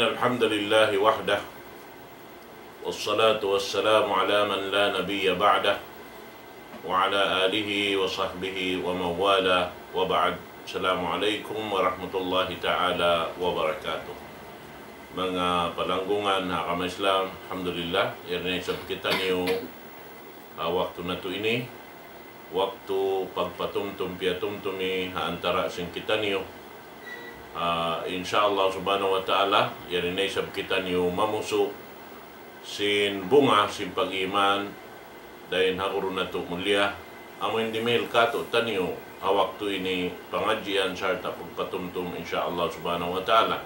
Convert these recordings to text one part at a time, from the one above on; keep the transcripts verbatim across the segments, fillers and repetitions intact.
الحمد لله وحده، والصلاة والسلام على من لا نبي بعده، وعلى آله وصحبه ومن والاه، وبعد. السلام عليكم ورحمة الله تعالى وبركاته. Manga palanggungan ha agama Islam, alhamdulillah, yari na isab kitaniyu ha waktu natu' ini, waktu pagpatumtum piyatumtumi ha antara' sin kitaniyu. Ah, insya Allah subhanahu wa ta'ala, yari na isab kitaniyu mamusu' sin bunga sin pag-iman, dayn ha guru natu' mulia, amu in dimihil kātu'niyu ha waktu ini pangadjian sarta' pagpatumtum, insya Allah subhanahu wa ta'ala.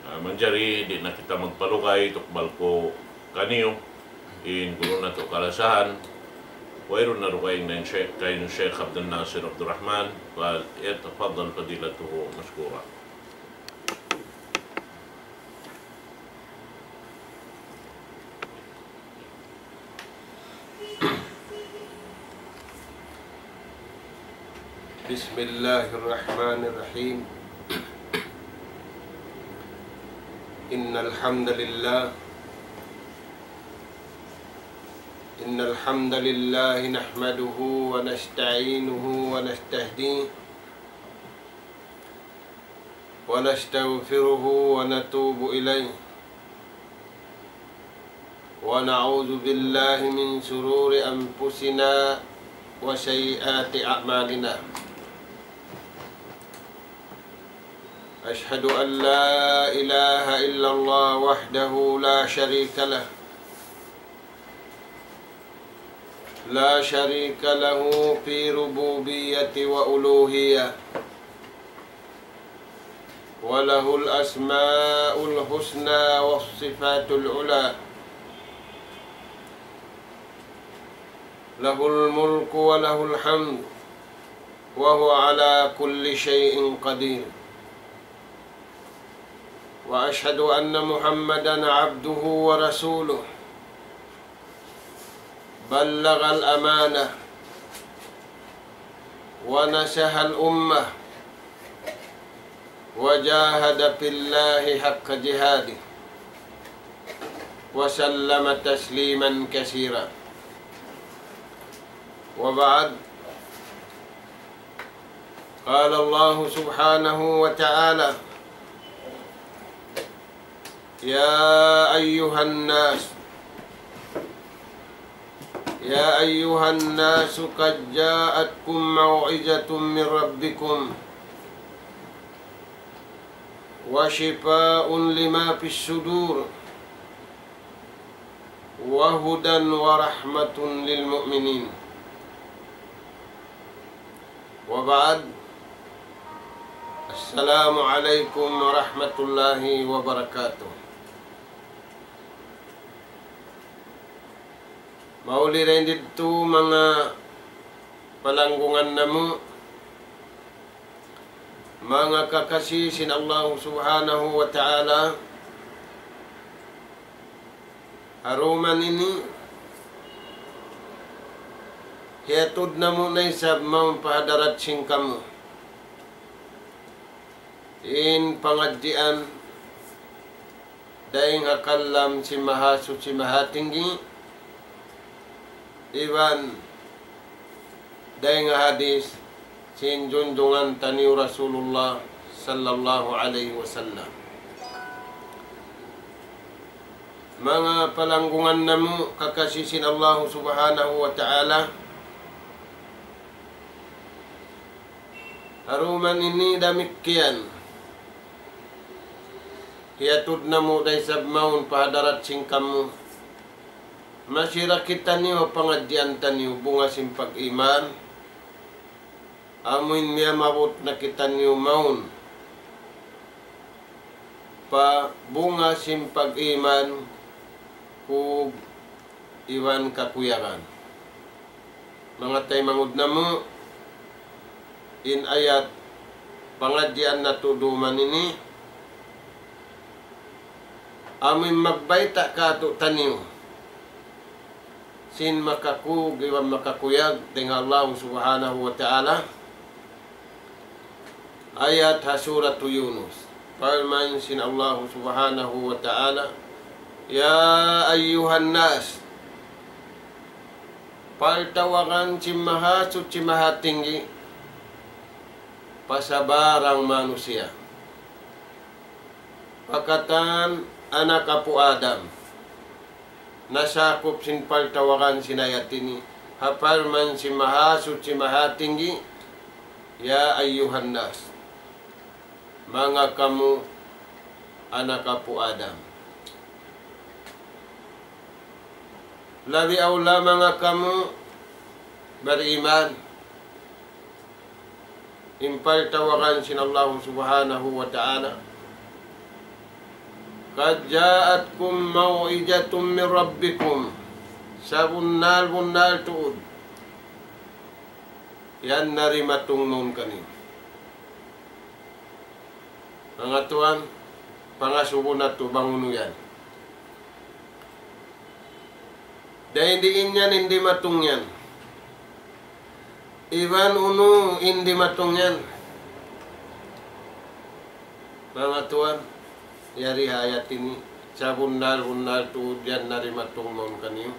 Ah, manjari di' na kita magpalugay, tukbal ku kaniyu in guru natu' kalasahan, wayruun na dugaing na in Sheikh, kay Sheikh Abdul Nasir Abdul Rahman, فليتفضل فضيلته مشكورا. بسم الله الرحمن الرحيم. إن الحمد لله، إن الحمد لله نحمده ونستعينه ونستهديه ونستغفره ونتوب إليه، ونعوذ بالله من شرور أنفسنا وسيئات أعمالنا. أشهد أن لا إله إلا الله وحده لا شريك له، لا شريك له في ربوبية وألوهية، وله الأسماء الحسنى والصفات العلى، له الملك وله الحمد، وهو على كل شيء قدير. وأشهد أن محمدا عبده ورسوله، بلغ الأمانة ونصح الأمة وجاهد في الله حق جهاده وسلم تسليما كثيرا. وبعد، قال الله سبحانه وتعالى: يا أيها الناس، يا أيها الناس قد جاءتكم موعظة من ربكم وشفاء لما في الصدور وهدى ورحمة للمؤمنين. وبعد، السلام عليكم ورحمة الله وبركاته. Mauli dayn didtu manga palanggungan namu', manga kakasi sin Allahu Subhanahu wa Ta'ala, ha dum ini, hiyatud namu' na isab mawn pa hadarat sin kamu in pangadjian dayn ha kalam sin Mahasuchi Mahatinggi, iban dayn ha hadis sin junjungan taniyu Rasulullah sallallahu alayhi wasallam. Manga palanggungan namu' kakasi sin Allahu Subhanahu wa Ta'ala, ha dum ini damikkiyan, hiyatud namu' da isab mawn pa hadarat sin kamu, masi da kitaniyu pangadjian taniyu bunga sin pag-iman, amuin miyamabut na kitaniyu mawn pa bunga sin pag-iman, kug iban kakuyagan. Manga taymanghud namu', in ayat pangadjian natu' dum ini, amuin magbayta' kātu'niyu sin makakug iban makakuyag dayn ha Allah Subhanahu wa Ta'ala, ayat ha Suratu Yunus. Parman sin Allahu Subhanahu wa Ta'ala, يا أيها الناس, partawagan sin Mahasuchi Mahatinggi pa sabarang manusiya'. Pa katan anak apu' Adam. Nasakup sin partawagan sin ayat ini, ha parman sin Mahasuchi Mahatinggi, يا أيها الناس, manga kamu anak apu' Adam. Labi awla manga kamu bariman. In partawagan sin Allahu Subhanahu wa Ta'ala, قد جاءتكم موعظة من ربكم. Sabunnal-bunnal tuud yan narimatung mawn kaniyu. Manga tuwan, pangasubu natu' bang unu yan. Dayn diin yan in dimatung yan? Iban unu in dimatung yan? Manga tuwan, yari ha ayat ini, sabunnal-bunnal tuud yan narimatung mawn kaniyu.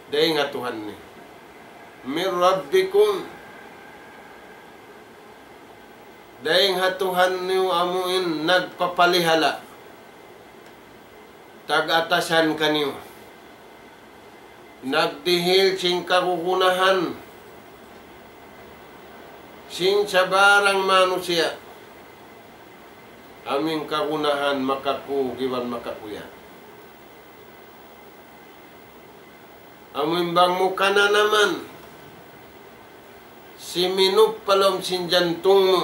Dayn ha Tuhan niyu. من ربكم. Dayn ha Tuhan niyu amu in nagpapalihala', tag-atasan kaniyu, nagdihil sin kagunahan sin sabarang manusiya', amu in kagunahan makakug iban makakuyag. Amu in bang mu kananaman, siminup pa lawm sin jantung mu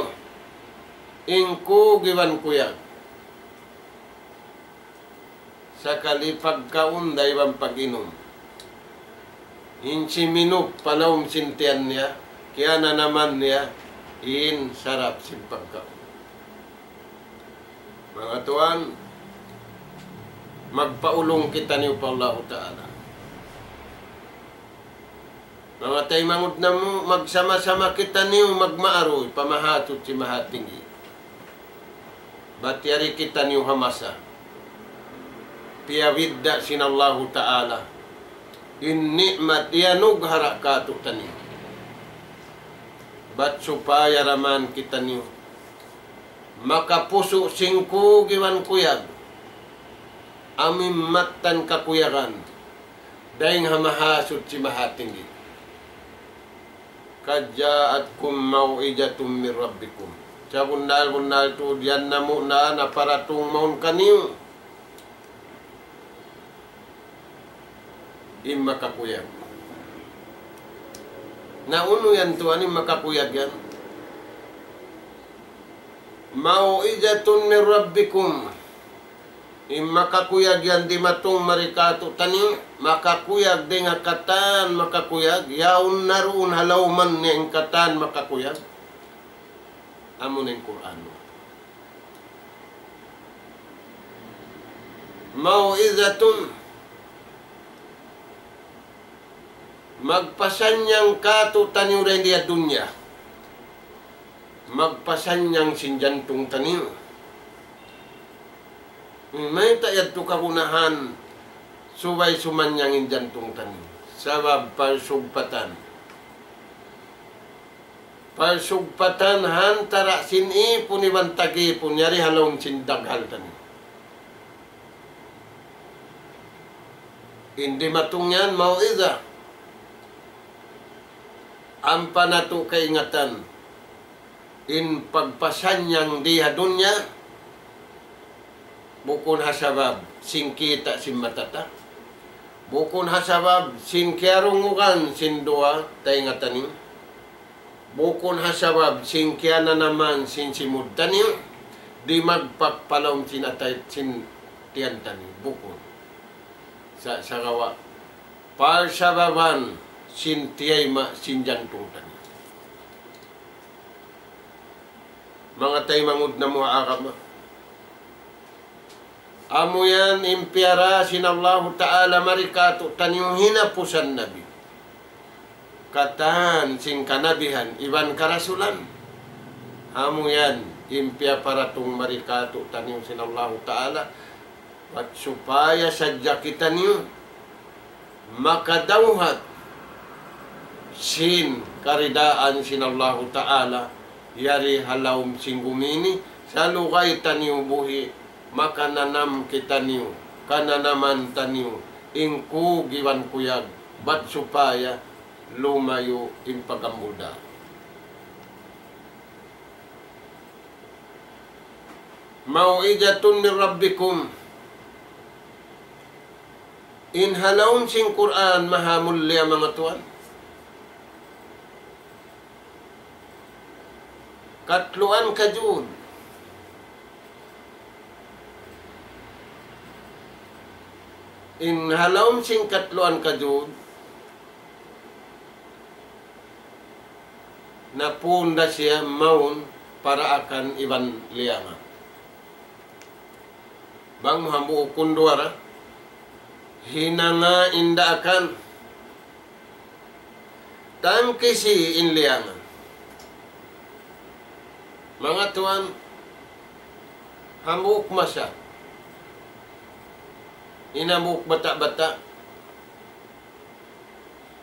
in kug iban kuyag. Sakali pagkaun da iban pag-inum. In siminup pa lawm sin tiyan niya, kiyananaman niya in sarap sin pagkaun. Manga tuwan, magpaulung kitaniyu pa Allahu Ta'ala. Manga taymanghud namu', magsama-sama kitaniyu magmaaruy pa Mahasuchi Mahatinggi. Bat yari kitaniyu ha masa piyabidda' sin Allahu Ta'ala in ni'mat iyanugara' kātu'niyu. Bat supaya da man kitaniyu makapusu' sin kug iban kuyag, amu in mattan kakuyagan dayn ha Mahasuchi Mahatinggi. قد جاءتكم موعظة من ربكم. Sabunnal-bunnal tuud yan namu' na naparatung mawn kaniyu in makakuyag. Na unu yan tuwan in makakuyag yan? موعظة من ربكم. In makakuyag yan dimatung mari kātu'niyu, makakuyag dayn ha katan makakuyag, yaun na duun ha lawman niya in katan makakuyag. Amu na in Qur'an. موعظة. Magpasannyang kātu'niyu dayn di ha dunya. Magpasannyang sin jantung taniyu. Mayta' yadtu kagunahan subay sumannyang in jantung taniyu? Sabab parsugpatan. Parsugpatan ha antara' sin ipun iban tag-ipun yari ha lawm sin daghal taniyu. In dimatung yan, mau'iza. Ampa natu' kaingatan, in pagpasannyang di ha dunya, bukun ha sabab sin kita' sin mata ta, bukun ha sabab sin kiyarungugan sin duwa tainga taniyu, bukun ha sabab sin kiyananaman sin simud taniyu, di' magpakpalaum sin atay sin tiyan taniyu, bukun. Sa-, sagawa' parsababan sin tiyayma' sin jantung taniyu. Manga taymanghud namu' ha agama. Amu yan in piyara sin Allahu Ta'ala mari kātu'niyu hinapusan nabi. Katan sin kanabihan iban karasulan. Amu yan in piyaparatung mari kātu'niyu sin Allahu Ta'ala, bat supaya sadja kitaniyu makadawhat sin karidaan sin Allahu Ta'ala, yari ha lawm sin gumi ini, salugay taniyu buhi', makananam kitaniyu, kananaman taniyu, in kug iban kuyag, bat supaya lumayu' in pagambul da. موعظة من ربكم. In ha lawm sin Qur'an maha mulia manga tuwan. Katluan ka juz. In ha lawm sin katluan ka juz, napunda siya mawn paraakan iban liyangan. Bang mu hambuuk kunduwara, hinanga in daakan, tangkisi in liyangan. Manga tuwan, hambuuk masa, in hambuuk bata'-bata',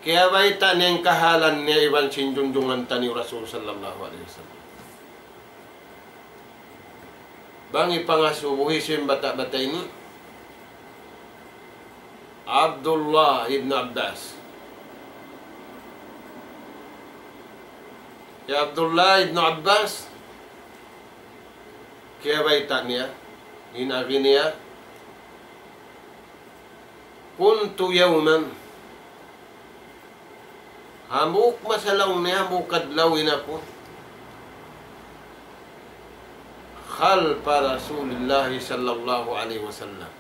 kiyabayta' niya in kahalan niya iban sin junjungan taniyu Rasul sallallahu alayhi wasallam. Bang hipangasubu hisiyu in bata'-bata' ini? Abdullah ibn Abbas. Ya Abdullah ibn Abbas, kiyabayta' niya, in agi niya, كنت يوما, hambuuk masa laung niya, hambuuk adlaw in aku, خلف رسول الله صلى الله عليه وسلم.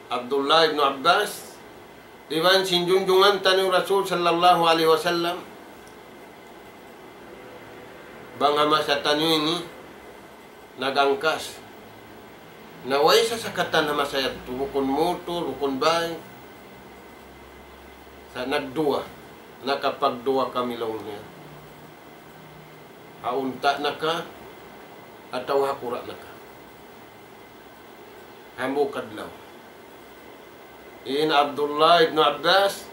Abdullah ibn Abbas, iban sin junjungan taniyu Rasul sallallahu alayhi wasallam, bang ha masa taniyu ini, nag-angkas. Na way sasakatan ha masa yadtu, bukun mutur, bukun bike. Sa' nagduwa, nakapagduwa kami laung niya. Ha unta' na ka, atawa ha kura' na ka. Hambuuk adlaw. In Abdullah ibn Abbas,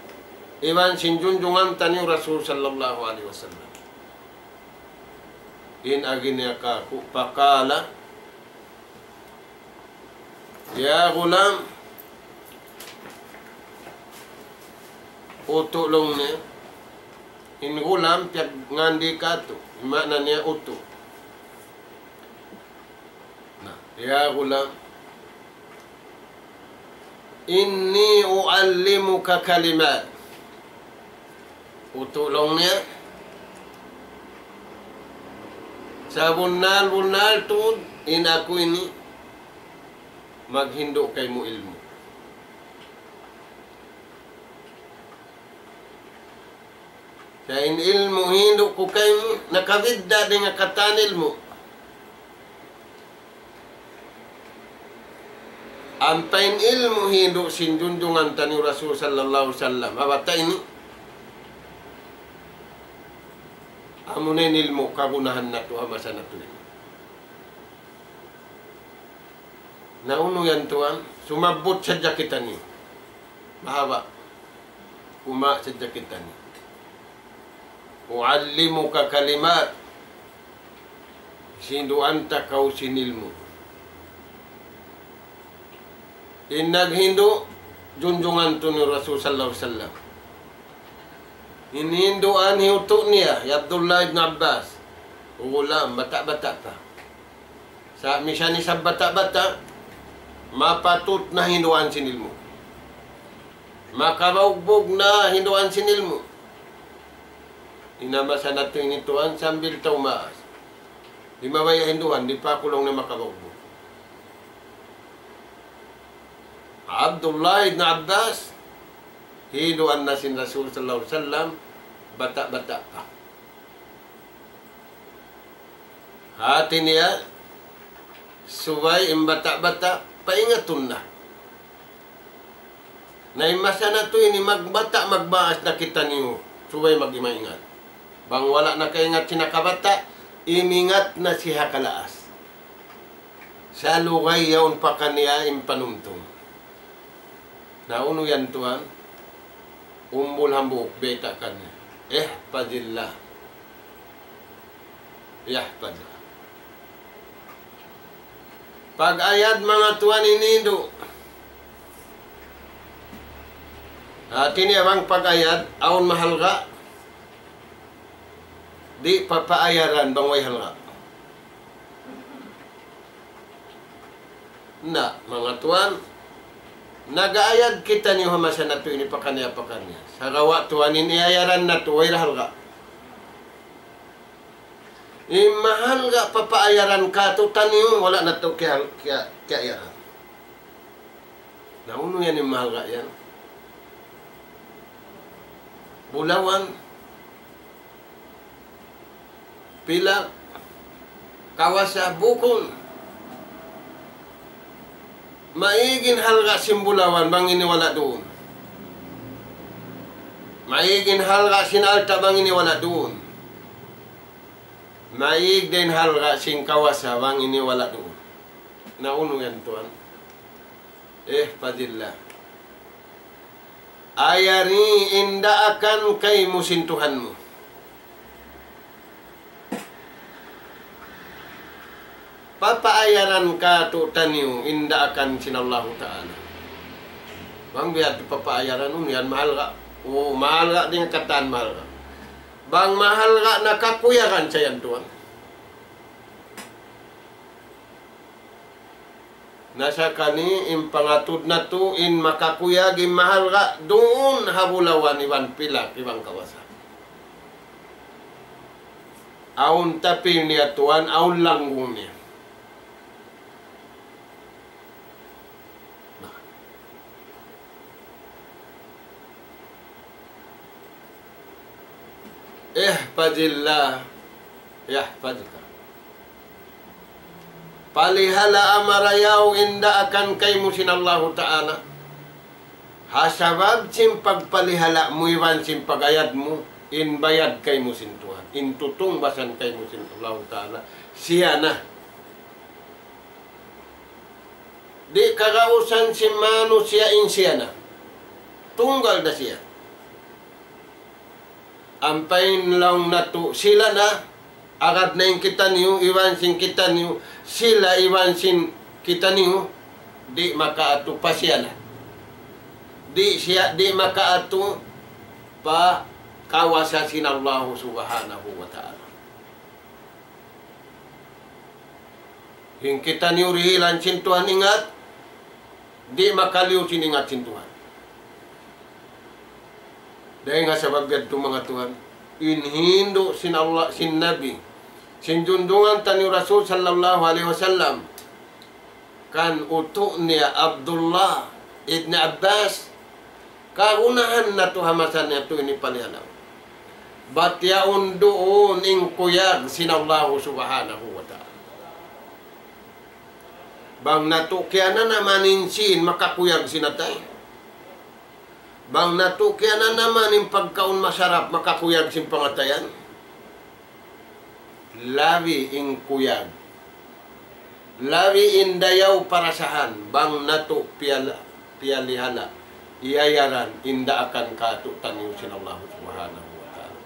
iban sin junjungan taniyu Rasul sallallahu alayhi wasallam. In agi niya kāku', فقال: يا غلام, utu' laung niya. In gulam, piyagngān di kātu', in maana niya utu'. Na, يا غلام، إني أعلمك كلمات. Utu' laung niya, sabunnal-bunnal tuud in aku ini maghindu' kaymu ilmu'. Sa' in ilmu' hindu' ku kaymu, nakabidda' dayn ha katan ilmu'. Ampa in ilmu' hindu' sin junjungan taniyu Rasul sallallahu alayhi wasallam, ha bata' ini, amuna in ilmu' kagunahan natu' ha masa natu' ini. Na unu yan tuwan, sumabbut sadja kitaniyu. Mahaba'. Kuma' sadja kitaniyu. أعلمك كلمات. Hinduan ta kaw sin ilmu'. In naghindu', junjungan taniyu Rasul sallallahu alayhi wasallam. In hinduan hi utu' niya, hi Abdullah ibn Abbas. Gulam, bata'-bata' pa. Sa' misan isab bata'-bata', mapatut na hinduan sin ilmu'. Makabaugbug na hinduan sin ilmu'. In ha masa natu' ini tuwan sambil tau maas. Di' mabaya' hinduan, di' pa ku laung niya makabaugbug. Abdullah ibn Abbas, hinduan na sin Rasul sallallahu alayhi wasallam, bata'-bata' pa. Hati niya, subay in bata'-bata', paingatun na. Na in masa natu' ini magbata', magmaas na kitaniyu, subay mag-imaingat. Bang wala' nakaingat sin ha kabata', imingat na siya ha kalaas. Sa' lugay yaun pa kaniya in panumtum. Na unu yan tuwan? Umbul hambuuk bayta' kaniya. احفظ الله يحفظك. Pag-ayad manga tuwan ini du. Hati niya bang pag-ayad, awn mahalga', di' papaayaran bang way halga'. Na, manga tuwan, nag-aayad kitaniyu ha masa natu' ini pakaniya-pakaniya. Sagawa' tuwan in iyayaran natu', way da halga'. In mahalga' papaayaran kātu'niyu, wala' natu' kiya-, kiya-, kiyayaran. Na unu yan in mahalga' yan? Bulawan, pilak, kawasa, bukun. Maig in halga' sin bulawan bang ini wala' duun. Maig in halga' sin alta' bang ini wala' duun. Maig da in halga' sin kawasa bang ini wala' duun. Na unu yan tuwan? احفظ الله. Ayari in daakan kaymu sin Tuhan mu. Papaayaran kātu'niyu in daakan sin Allahu Ta'ala. Bang biya' tu papaayaran, unu yan mahalga'. O, mahalga' dayn ha katan mahalga'. Bang mahalga' na kakuyagan sa yan tuwan. Na sakali in pangatud natu' in makakuyag in mahalga' duun ha bulawan iban pilak iban kawasa. Awn tapil niya tuwan, awn langgung niya. احفظ الله يحفظك. Palihalaa marayaw in daakan kaymu sin Allahu Ta'ala. Ha sabab sin pagpalihala' mu iban sin pag-ayad mu, in bayad kaymu sin Tuhan. In tutungbasan kaymu sin Allahu Ta'ala. Siya na. Di' kagausan sin manusiya' in siya na. Tunggal da siya. Ampa in laung natu' sila na, agad na in kitaniyu, iban sin kitaniyu, sila iban sin kitaniyu, di' makaatu pa siya na. Di' siya, di' makaatu pa kawasa sin Allahu Subhanahu wa Ta'ala. In kitaniyu dihilan sin Tuhan ingat, di' makaliyu sin ingat sin Tuhan. Dayn ha sabab yadtu manga tuwan, in hindu' sin Allah, sin Nabi, sin junjungan taniyu Rasul sallallahu alayhi wasallam, kan utu' niya Abdullah ibn Abbas, kagunahan natu' ha masa natu' ini palihala'. Bat yaun duun in kuyag sin Allahu Subhanahu wa Ta'ala. Bang natu' kiyananaman in sīn makakuyag sin atay. Bang natu' kiyananaman in pagkaun masarap makakuyag sin pangatayan. Labi in kuyag. Labi in dayaw parasahan, bang natu' piyala-, piyalihala', iyayaran, in daakan kātu'niyu sin Allahu Subhanahu wa Ta'ala.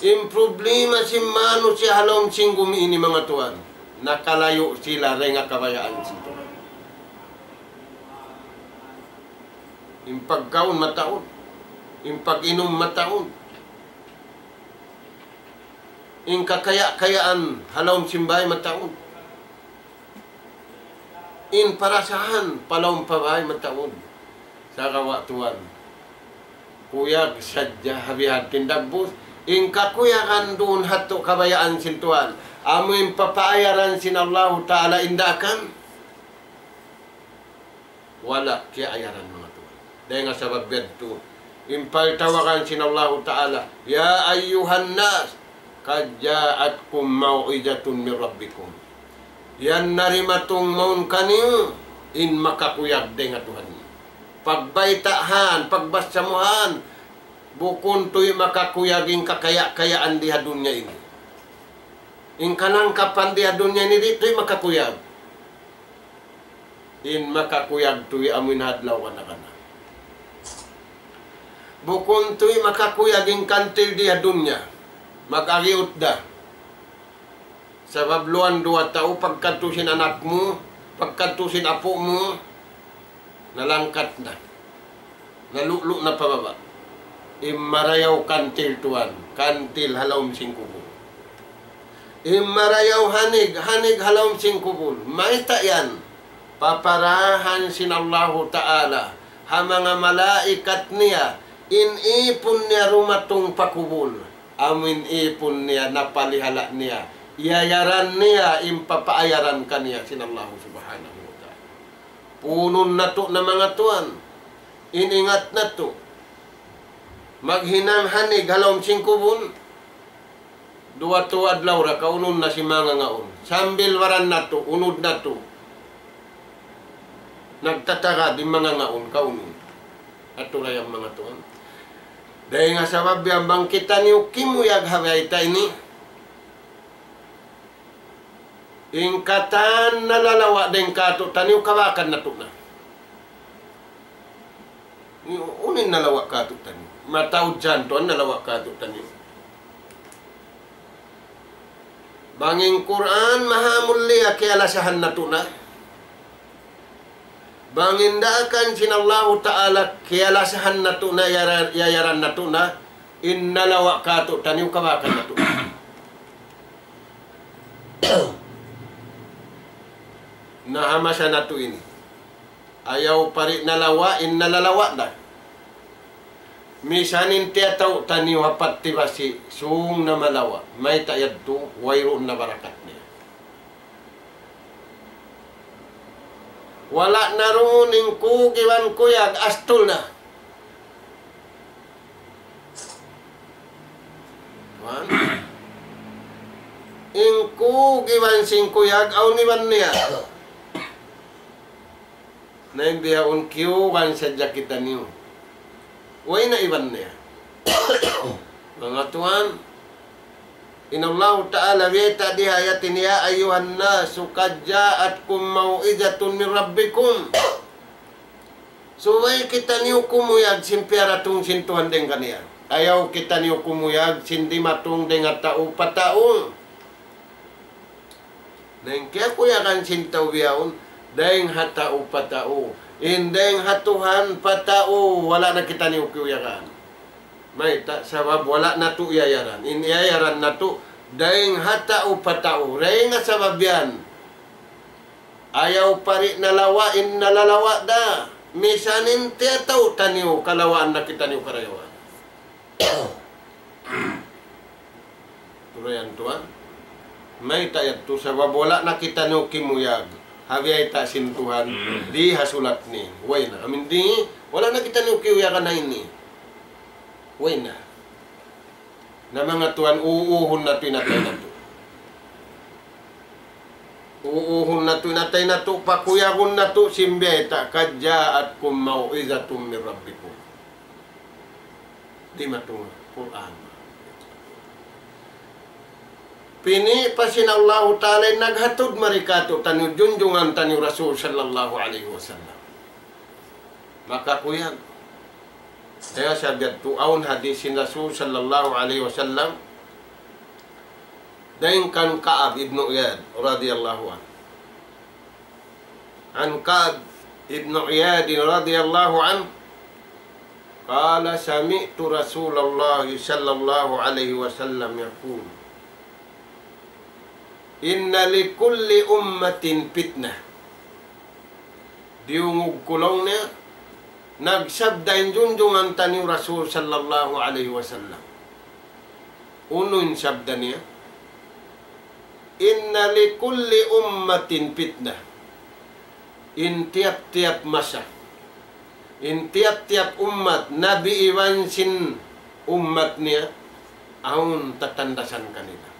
In problema sin manusiya' ha lawm sin gumi ini manga tuwan, nakalayu' sila dayn ha kabayaan sin Tuhan. In pagkaun mataud, in pag-inum mataud, in kakaya-kayaan ha lawm sin bāy mataud. In parasahan pa lawm pa bāy mataud. Sagawa' tuwan, kuyag sadja ha bihadtu in dagbus. In kakuyagan duun ha yadtu kabayaan sin Tuhan. Amu in papaayaran sin Allahu Ta'ala in daakan. Wala' kiyaayaran manga tuwan. Dayn ha sabab yadtu, in pagtawagan sin Allahu Ta'ala, يا أيها الناس قد جاءتكم موعظة من ربكم. Yan na dimatung mawn kaniyu in makakuyag dayn ha Tuhan niyu. Pagbaytaan, pagbassa mu yan, Bukun tuud makakuyag in kakaya-kayaan di ha dunya ini. In kalangkapan di ha dunya ini di' tuud makakuyag. In makakuyag tuud amuin ha adlaw kana-kana. Bukun tuud makakuyag in kantil di ha dunya. Mag-agiyut da. Sabab luan duwa tau, pagkadtu sin anak mu, pagkadtu sin apu' mu, nalangkat na. Nalu'lu' na pa baba'. In marayaw kantil tuwan, kantil ha lawm sin kubul. In marayaw hanig, hanig ha lawm sin kubul. Mayta' yan? Paparahan sin Allahu Ta'ala ha manga malaikat niya, in ipun niya dumatung pa kubul. Amuin ipun niya, napalihala' niya, iyayaran niya, in papaayaran kaniya sin Allahu Subhanahu wa Ta'ala. Puunun natu' na manga tuwan, in ingat natu'. Maghinang hanig ha lawm sin kubul, duwa tū adlaw ra kaunun na sin manga ngaun. Sambil baran natu', unud natu'. Nagtatagad in manga ngaun kaunun. Atu ra yan manga tuwan. Dayn ha sabab yan bang kitaniyu kimuyag ha bayta' ini. In katan nalalawa' dayn kātu'niyu kabakan natu' na. Unu in nalawa' kātu'niyu? Mataud dyan tuwan nalawa' kātu'niyu. Bang in Qur'an maha mulia kiyalasahan natu' na. Bang in daakan sin Allahu Ta'ala kiyalasahan natu' na, yara-, yayaran natu' na, in nalawa' kātu'niyu kabakan natu'. Na ha masa natu' ini. Ayaw pa di' nalawa', in nalalawa' da. Misan in tiyatawtaniyu ha pati basi', sūng na malawa'. Mayta' yadtu, wayruun na barakat niya. Wala' na duun in kug iban kuyag, astul na. Wan? In kug iban sin kuyag, awn iban niya. Na in bihaun kiyugan sadja kitaniyu. Way na iban niya. Manga tuwan, in Allahu Ta'ala biyayta' di ha ayat ini, يا أيها الناس قد جاءتكم موعظة من ربكم. Subay kitaniyu kumuyag sin piyaratung sin Tuhan dayn kaniya. Ayaw kitaniyu kumuyag sin dimatung dayn ha tau pa tau. Na in kiyakuyagan sin tau bihaun, dayn ha tau pa tau. In dayn ha Tuhan pa tau, wala' na kitaniyu kiyuyagan. Mayta', sabab wala' natu' iyayaran. In iyayaran natu', dayn ha tau pa tau. Dayn ha sabab yan. Ayaw pa di' nalawa', in nalalawa' da. Misan in tiyatawtaniyu, kalawaan na kitaniyu karayawan. Tulayan tuwan. Mayta' yadtu sabab wala' na kitaniyu kimuyag ha biyayta' sin Tuhan di ha sulat ini. Way na. Amin di, wala' na kitaniyu kiyuyagan ha ini. Way na. Na manga tuwan, uuhun natu' in atay natu'. Uuhun natu' in atay natu', pakuyagun natu' sin biyayta', قد جاءتكم موعظة من ربكم. Dimatung Qur'an. Pini' pa sin Allahu Ta'ala in naghatud mari kātu'niyu junjungan taniyu Rasul sallallahu alayhi wasallam. Makakuyag. Kaya sabab yadtu awn hadith sin Rasul sallallahu alayhi wasallam, dayn kan Ka'ab ibn Iyad radiyallahu anhu. عن كعب بن عياض رضي الله عنه قال: سمعت رسول الله صلى الله عليه وسلم يقول: إن لكل أمة فتنة. Diyungug ku laung niya, nagsabda in junjungan taniyu Rasul sallallahu alayhi wasallam. Unu in sabda niya? إن لكل أمة فتنة. In tiyap-tiyap masa, in tiyap-tiyap ummat, nabi iban sin ummat niya, awn tatandasan kanila.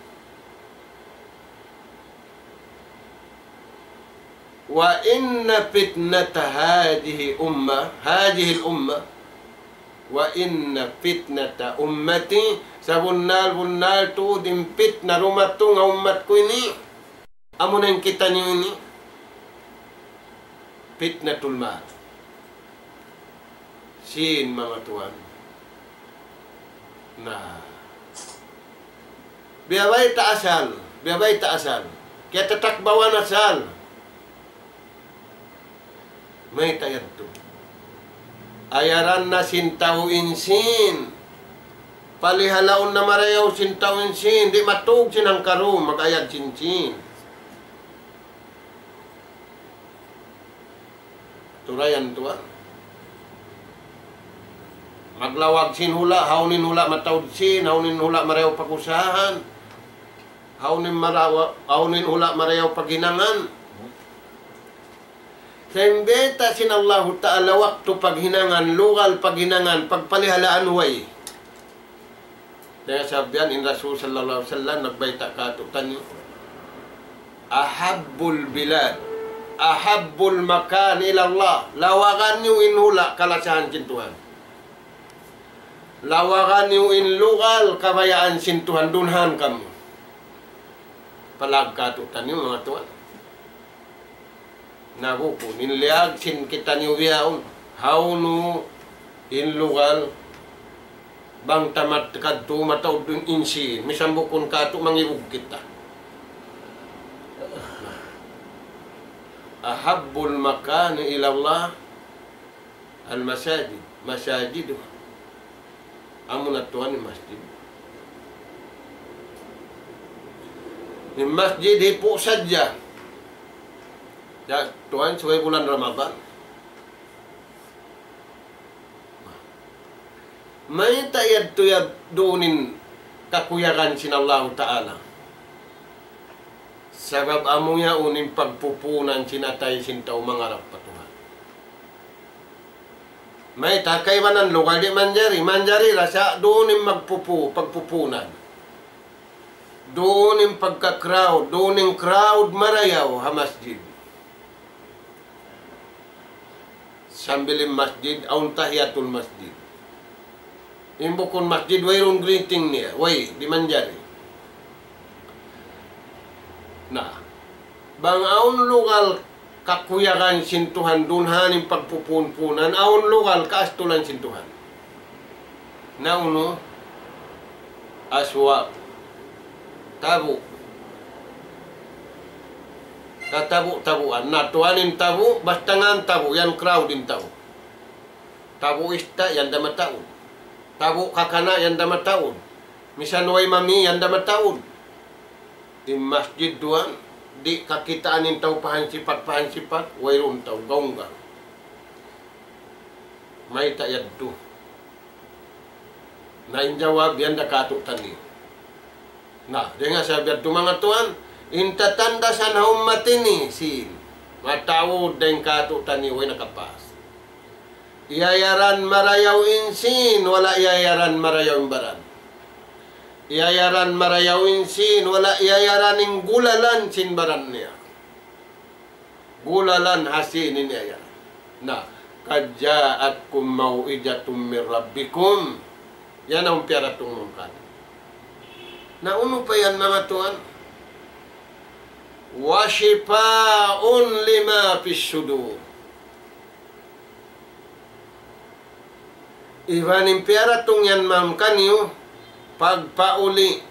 وإن فتنة هذه أمة، هذه الأمة، وإن فتنة أمتي, sabunnal-bunnal tuud in pitna dumatung ha ummat ku ini. Amuna in kitaniyu ini. Fitnatul mal. Sin, manga tuwan. Na. Biya' bay ta asal, biya' bay ta asal. Kiyatatakbawan asal. Mayta' yadtu? Ayaran na sin tau in sin. Palihalaun na marayaw sin tau in sin. Di' matug sin hangkarum, mag-ayad sin sin. Turayan tuwan. Maglawag sin hula', hawnu in hula' mataud sin, hawnu in hula' marayaw pag-usahan, hawnu in marawa-, hawnu in hula' marayaw paghinangan. Sa' in bayta' sin Allahu Ta'ala waktu paghinangan, lugal paghinangan, pagpalihalaan way. Dayn ha sabab yan in Rasul sallallahu alayhi wasallam nagbayta' kātu'niyu, أحب البلاد، أحب المكان إلى الله. Lawagan niyu in hula' kalasahan sin Tuhan. Lawagan niyu in lugal kabayaan sin Tuhan, dunhan kamu. Palag kātu'niyu, manga tuwan. Na bukun, in liyag sin kitaniyu bihaun, hawnu in lugal, bang ta mat-, kadtu mataud in sin, misan bukun kātu' mangibug kita. أحب المكان إلى الله المساجد، مساجده. Amuna tuwan in masjid. In masjid hipu' sadja. Ya, tuwan subay bulan Ramadan. Mayta' yadtu yadtu in kakuyagan sin Allahu Ta'ala? Sabab amu yaun in pagpupunan sin atay sin tau mangarap pa Tuhan. Mayta', kaibanan lugal di' manjari, manjari ra sa' duun in magpupu-, pagpupunan. Duun in pagka-crowd, duun in crowd marayaw ha masjid. Sambil in masjid, awn tahiyatul masjid. In bukun masjid, wayruun greeting niya. Way, di' manjari. Na, bang awn lugal kakuyagan sin Tuhan, dunhan in pagpupunpunan, awn lugal kaastulan sin Tuhan. Na unu, aswaq. Tabu'. Katabu'-tabuan. Na tuwan in tabu', basta ngan tabu', yan crowd in tau. Tabu' ista', yan da mataud. Tabu' kakana', yan da mataud. Misan way mami, yan da mataud. In masjid duwan, di' kakitaan in tau pahansipat, pahansipat, wayruun tau, gaung-gaung. Mayta' yadtu? Na in jawab, yan da katu'taniyu. Na, dayn ha sabab yadtu manga tuwan, in tatandasan ha ummat ini, sin, mataud dayn katu'taniyu, way nakapas. Iyayaran marayaw in sin, wala' iyayaran marayaw in baran. Iyayaran marayaw in sin, wala' iyayaran in gulalan sin baran niya. Gulalan ha sin in iyayaran. Na, قد جاءتكم موعظة من ربكم. Yan awn piyaratung mawn kaniyu. Na unu pa yan manga tuwan? وشفاء لما في الصدور. Iban in piyaratung yan mawn kaniyu, pagpauli'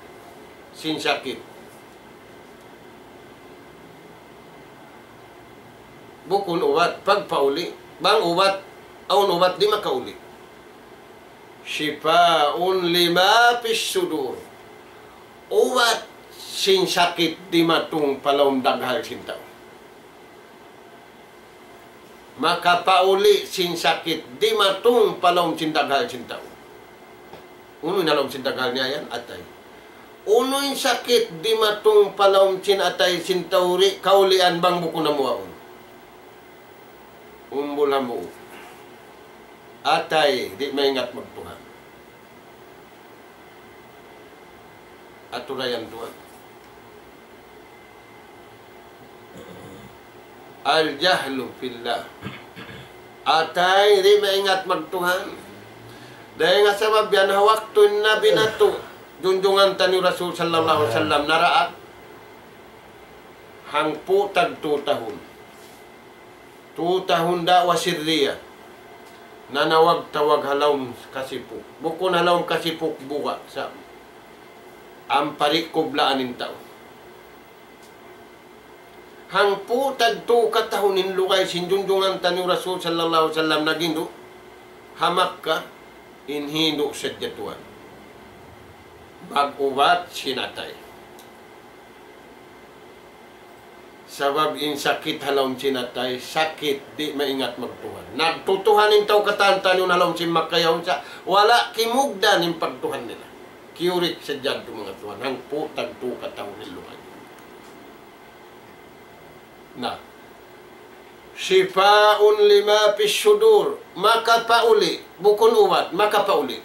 sin sakit. Bukun ubat, pagpauli'. Bang ubat, awn ubat di' makauli'. شفاء لما في الصدور. Ubat sin sakit dimatung pa lawm daghal sin tau. Makapauli' sin sakit dimatung pa lawm sin daghal sin tau. Unu in ha lawm sin daghal niya yan? Atay. Unu in sakit dimatung pa lawm sin atay sin tau di' kaulian bang bukun amu yaun? Umbul hambuuk. Atay, di' maingat magtuhan. Atura yan tuwan. الجهل في الله. Atay, di' maingat magtuhan. Dayn ha sabab yan ha waktu in Nabi natu', junjungan taniyu Rasul sallallahu alayhi wasallam, naraak hangpu' tag tu tahun. Tu tahun da'wa sirriya. Nanawag-tawag ha lawm kasipuk. Bukun ha lawm kasipuk buga' sa' ampa di' kublaan in tau. Hangpu' tag tu katahun in lugay sin junjungan taniyu Rasul sallallahu alayhi wasallam naghindu' ha Makkah, in hindu' sadja tuwan. Mag-ubat sin atay. Sabab in sakit ha lawm sin atay, sakit di' maingat magtuhan. Nagtutuhan in tau katan taniyu ha lawm sin Makkah yaun sa' wala' kimugdan in pagtuhan nila. Kiyurik sadja yadtu manga tuwan, hangpu' tag tu katahun in lugay. Na. شفاء لما في الصدور. Makapauli', bukun ubat, makapauli'.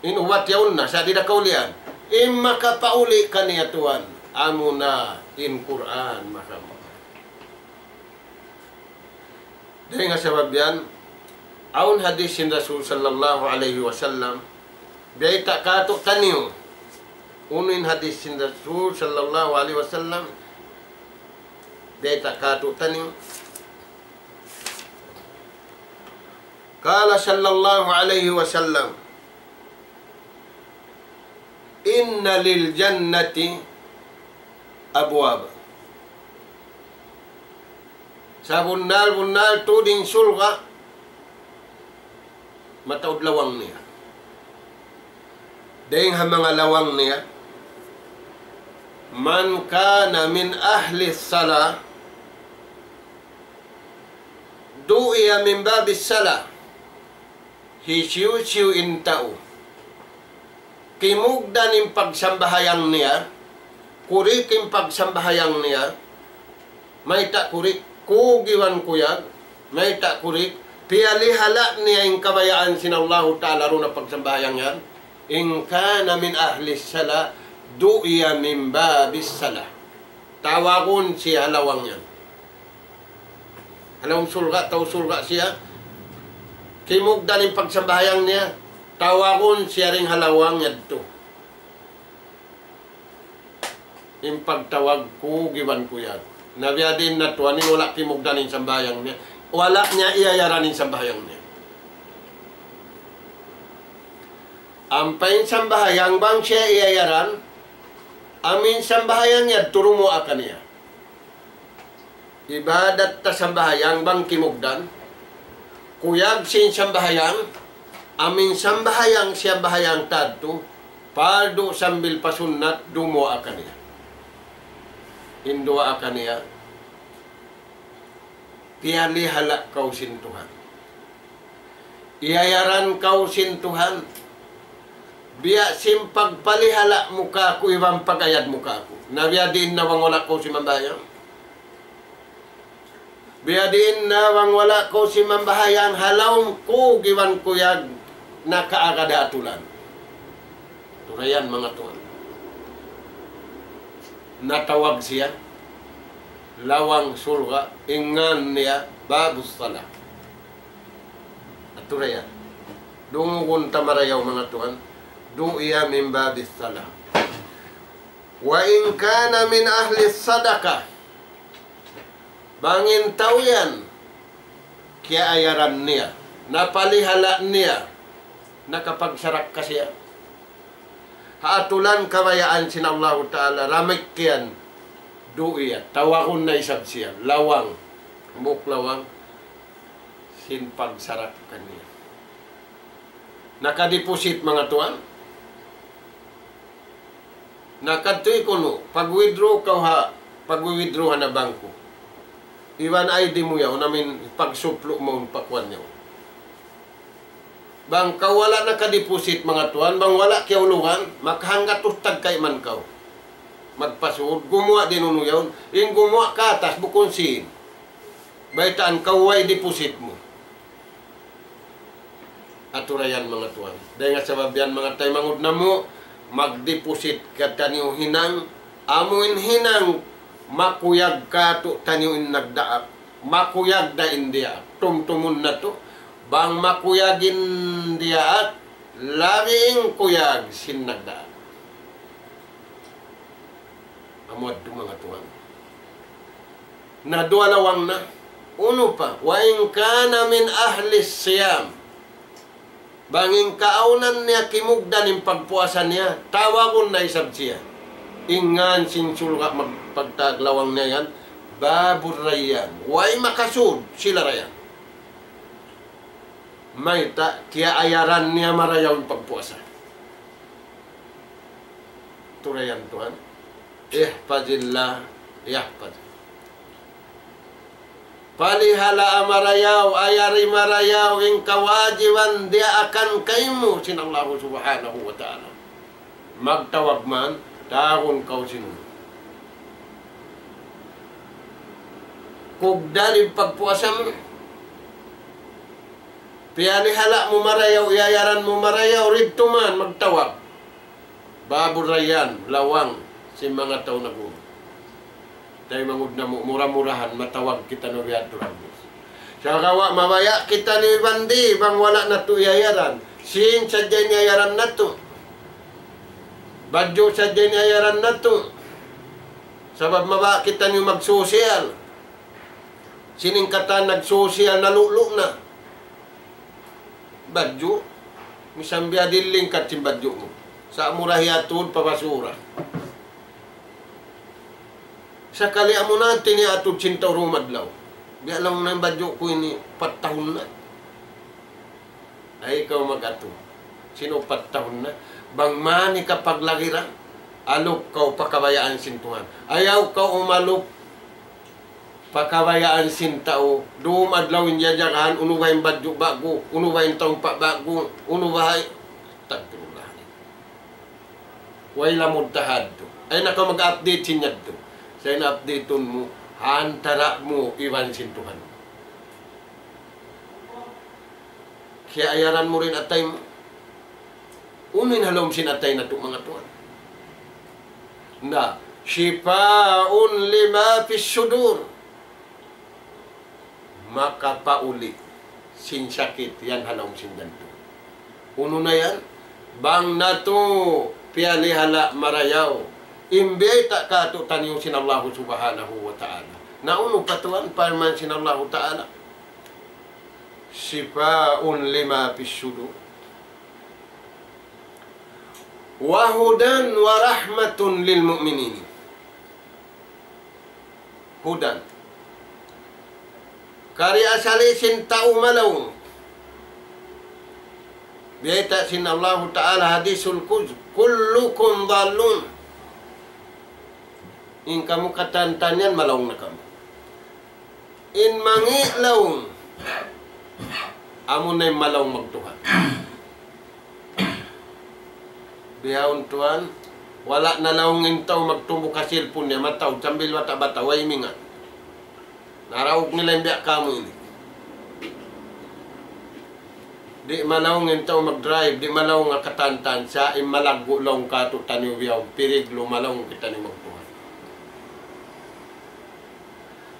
In ubat yaun na, sa' di' da kaulian. In makapauli' kaniya tuwan, amuna in Qur'an, maka-. Dayn ha sabab yan, awn hadis sin Rasul sallallahu alayhi wasallam, biyayta' kātu'niyu. Unu in hadis sin Rasul sallallahu alayhi wasallam, biyayta' kātu'niyu. قال صلى الله عليه وسلم: إن للجنة أبوابا. Sabunnal-bunnal tuud in surga', mataud lawang niya. Dayn ha manga lawang niya, من كان من أهل الصلاة دعي من باب الصلاة. Hisiyu-siyu in tau kimugdan in pagsambahayang niya, kurik in pagsambahayang niya, mayta' kurik, kug iban kuyag, mayta' kurik, piyalihala' niya in kabayaan sin Allahu Ta'ala duun ha pagsambahayang yan. إن كان من أهل الصلاة دعي من باب الصلاة. Tawagun siya ha lawang yan. Ha lawang surga', tau surga' siya. Kimugdan in pagsambahayang niya. Tawagun siya dayn ha lawang yadtu. In pagtawag kug iban kuyag. Na biya' diin na tuwan in wala' kimugdan in sambahayang niya. Wala' niya iyayaran in sambahayang niya. Ampa in sambahayang bang siya iyayaran, amu in sambahayang yadtu dumuwaa kaniya. Ibadat ta sambahayang bang kimugdan, kuyag sin sambahayang, amu in sambahayang siyambahayang ta yadtu, pardu sambil pa sunnat, dumuwaa kaniya. In duwaa kaniya, piyalihala' kaw sin Tuhan. Iyayaran kaw sin Tuhan. Biya' sin pagpalihala' mu kāku' iban pag-ayad mu kāku'. Na biya' diin na bang wala' kaw simambahayang. Biya' diin na bang wala' kaw simambahayang ha lawm kug iban kuyag nakaagad ha atulan. Turayan manga tuwan. Natawag siya. Lawang surga', in ngan niya, باب الصلاة. Aturayan. Dungugun ta marayaw manga tuwan. دعي من باب الصلاة. وإن كان من أهل الصدقة. Bang in tau yan, kiyaayaran niya, napalihala' niya, nakapagsarakka siya. Ha atulan kabayaan sin Allahu Ta'ala, damikkiyan, دعي, tawagun na isab siya, lawang, hambuuk lawang, sin pagsarakka niya. Nakadeposit manga tuwan. Na kadtu kunu', pag-withdraw kaw ha, pag-withdraw ha bangko. Iban I D mu yaun, amu in pagsuplu' mawn pa kuwan yaun. Bang kaw wala' nakadeposit manga tuwan, bang wala' kiyaulungan, makahanggatus tag kayman kaw. Magpasud, gumuwa' din unu yaun. In gumuwa' katas, bukun sīn. Baytaan kaw way deposit mu. Aturayan manga tuwan. Dayn ha sabab yan manga taymanghud namu', magdeposit kitaniyu hinang, amu in hinang makuyag kātu'niyu in nagdaak, makuyag da in diyaak, tumtumun natu', Bang makuyag in diyaak, labi in kuyag sin nagdaak. Amu yadtu manga tuwan. Na duwa lawang na. Unu pa, وإن كان من أهل الصيام. Bang in kaawnan niya kimugdan in pagpuasa niya, tawagun na isab siya. In ngan sin surga' mag-, pagtawag lawang niya yan, باب الريان. Way makasud sila Rayyan. Mayta', kiyaayaran niya marayaw in pagpuasa. Turayan tuwan. احفظ الله يحفظك. Palihalaa marayaw, ayari marayaw, in kawajiban diyaakan kaymu sin Allahu Subhanahu wa Ta'ala. Magtawag man, tawagun kaw sin kugdan in pagpuasa mu. Piyalihala' mu marayaw, iyayaran mu marayaw, didtu man magtawag. باب الريان, lawang sin manga tau nag-unu. Taymanghud namu', mura-murahan, matawag kitaniyu biya' ha duun. Sagawa' mabaya' kitaniyu iban di', bang wala' natu' iyayaran. Sin sadja in iyayaran natu'. Badju' sadja in iyayaran natu'. Sabab mabaya' kitaniyu magsocial. Sin in katan nagsocial, nalu'lu' na. Badju', misan biya' diin lingkat sin badju' mu. Sa' mu ra hiyatud pa basura. Sakali amu na tiniyatud sin tau dumadlaw. Biya' laung na in badju' ku ini, upat tahun na. Ay, kaw mag-atud. Sin upat tahun na. Bang mani ka paglagi ra, alup kaw pa kabayaan sin Tuhan. Ayaw kaw umalup pa kabayaan sin tau, dumadlaw in jajagahan, unu ba in badju' ba'gu, unu ba in tau pa ba'gu, unu ba in, astagfirullah. Way lamud tahadtu. Ay na kaw mag-update sin yadtu. Sa' in update-un mu, ha antara' mu iban sin Tuhan. Kiyaayaran mu in atay mu. Unu in ha lawm sin atay natu' manga tuwan? Na, شفاء لما في الصدور. Makapauli' sin sakit yan ha lawm sin jantung. Unu na yan? Bang natu' piyalihala' marayaw in biyayta' kātu'niyu sin Allahu Subhanahu wa Ta'ala. Na unu pa tuwan, parman sin Allahu Ta'ala. شفاء لما في الصدور وهدى ورحمة للمؤمنين. هدى. Kari asali sin tau malaung. Biyayta' sin Allahu Ta'ala hadisul qudsi, كلكم ضالون. In kamu katan-katan yan malaung na kamu. In mangi' laung, amu na in malaung magtuhan. Bihaun tuwan, wala' na laung in tau magtumbuk ha cellphone niya, mataud, sambil bata'-bata', way mingat. Naraug nila in biya' kamu ini. Di' malaung in tau mag-drive, di' malaung ha katan-katan, sa' in malaggu' laung kātu'niyu bihaun, piriglu malaung kitaniyu magtuhan.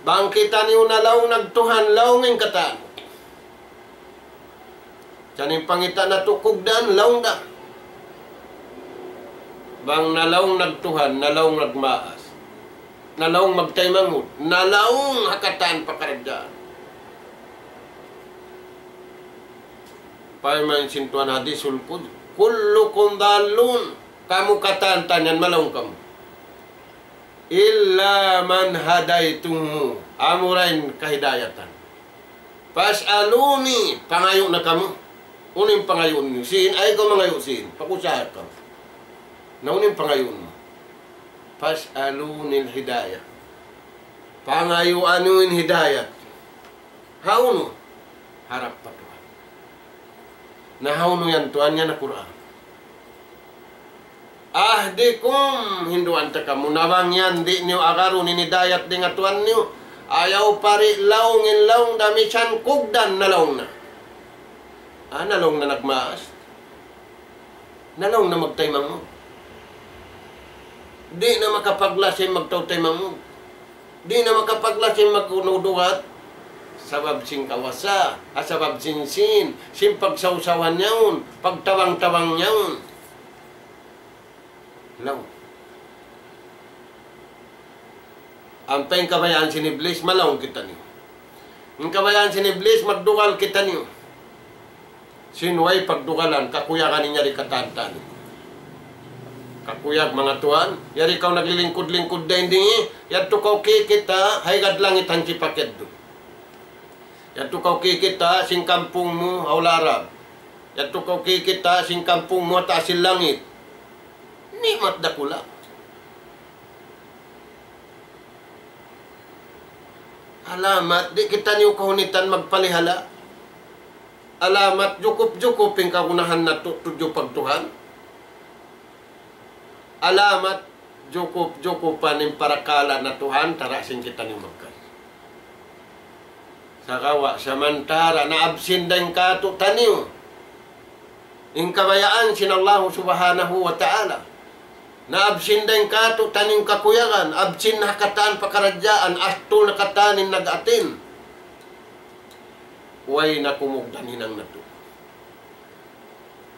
Bang kitaniyu na laung nagtuhan, laung in katan. Sa' in pangita' natu' kugdan, laung da. Bang nalaung nagtuhan, nalaung nagmaas, nalaung magtaymanghud, nalaung ha katan pakaradjaan. Parman sin Tuhan hadisul qudsi, كلكم ضالون. Kamu katan-katan yan malaung kamu. إلا من هديته, amura in kahidayatan. فاسألوني, pangayu' na kamu. Unu in pangayu' niyu? Sin, ay kaw mangayu' sin. Pag-usaha kaw. Na unu in pangayu' mu? فاسألوني الهداية. Pangayuan niyu in hidayat. Hawnu? Harap pa Tuhan. Na hawnu yan Tuhan, yan na Qur'an. أهدكم, hinduan ta kamu. Na bang yan di' niyu agarun in hidayat dayn ha Tuhan niyu, ayaw pari' laung in laung da, misan kugdan nalaung na. Ah, nalaung na nagmaas. Nalaung na magtaymanghud. Di' na makapaglasa in magtau taymanghud. Di' na makapaglasa in mag-unuduhat. Sabab sin kawasa, ha sabab sin sin, sin pagsawsawan yaun, pagtabang-tabang yaun. Laung. Ampa in kabayaan sin Iblis, malaung kitaniyu. In kabayaan sin Iblis, magdugal kitaniyu. Sin way pagdugalan, kakuyagan in yari katan-katan. Kakuyag, manga tuwan, yari kaw naglilingkud-lingkud dayn di, yadtu kaw kikita', ha higad langit hansipak yadtu. Yadtu kaw kikita' sin kampung mu ha hula' Arab. Yadtu kaw kikita' sin kampung mu ha taas sin langit. Ni'mat dakula'. Alamat, di' kitaniyu kahunitan magpalihala'. Alamat, jukup-jukup in kagunahan natu' tudju pagtuhan. Alamat, jukup-jukupan in parakala' natu' ha antara' sin kitaniyu magkahi. Sagawa' samantara' naabsin dayn kātu'niyu in kabayaan sin Allahu Subhanahu wa Ta'ala. Naabsin dayn kātu'niyu in kakuyagan, absin na katan pakaradjaan, astul na katan in nag-atin. Way na kumugdan hinang natu'.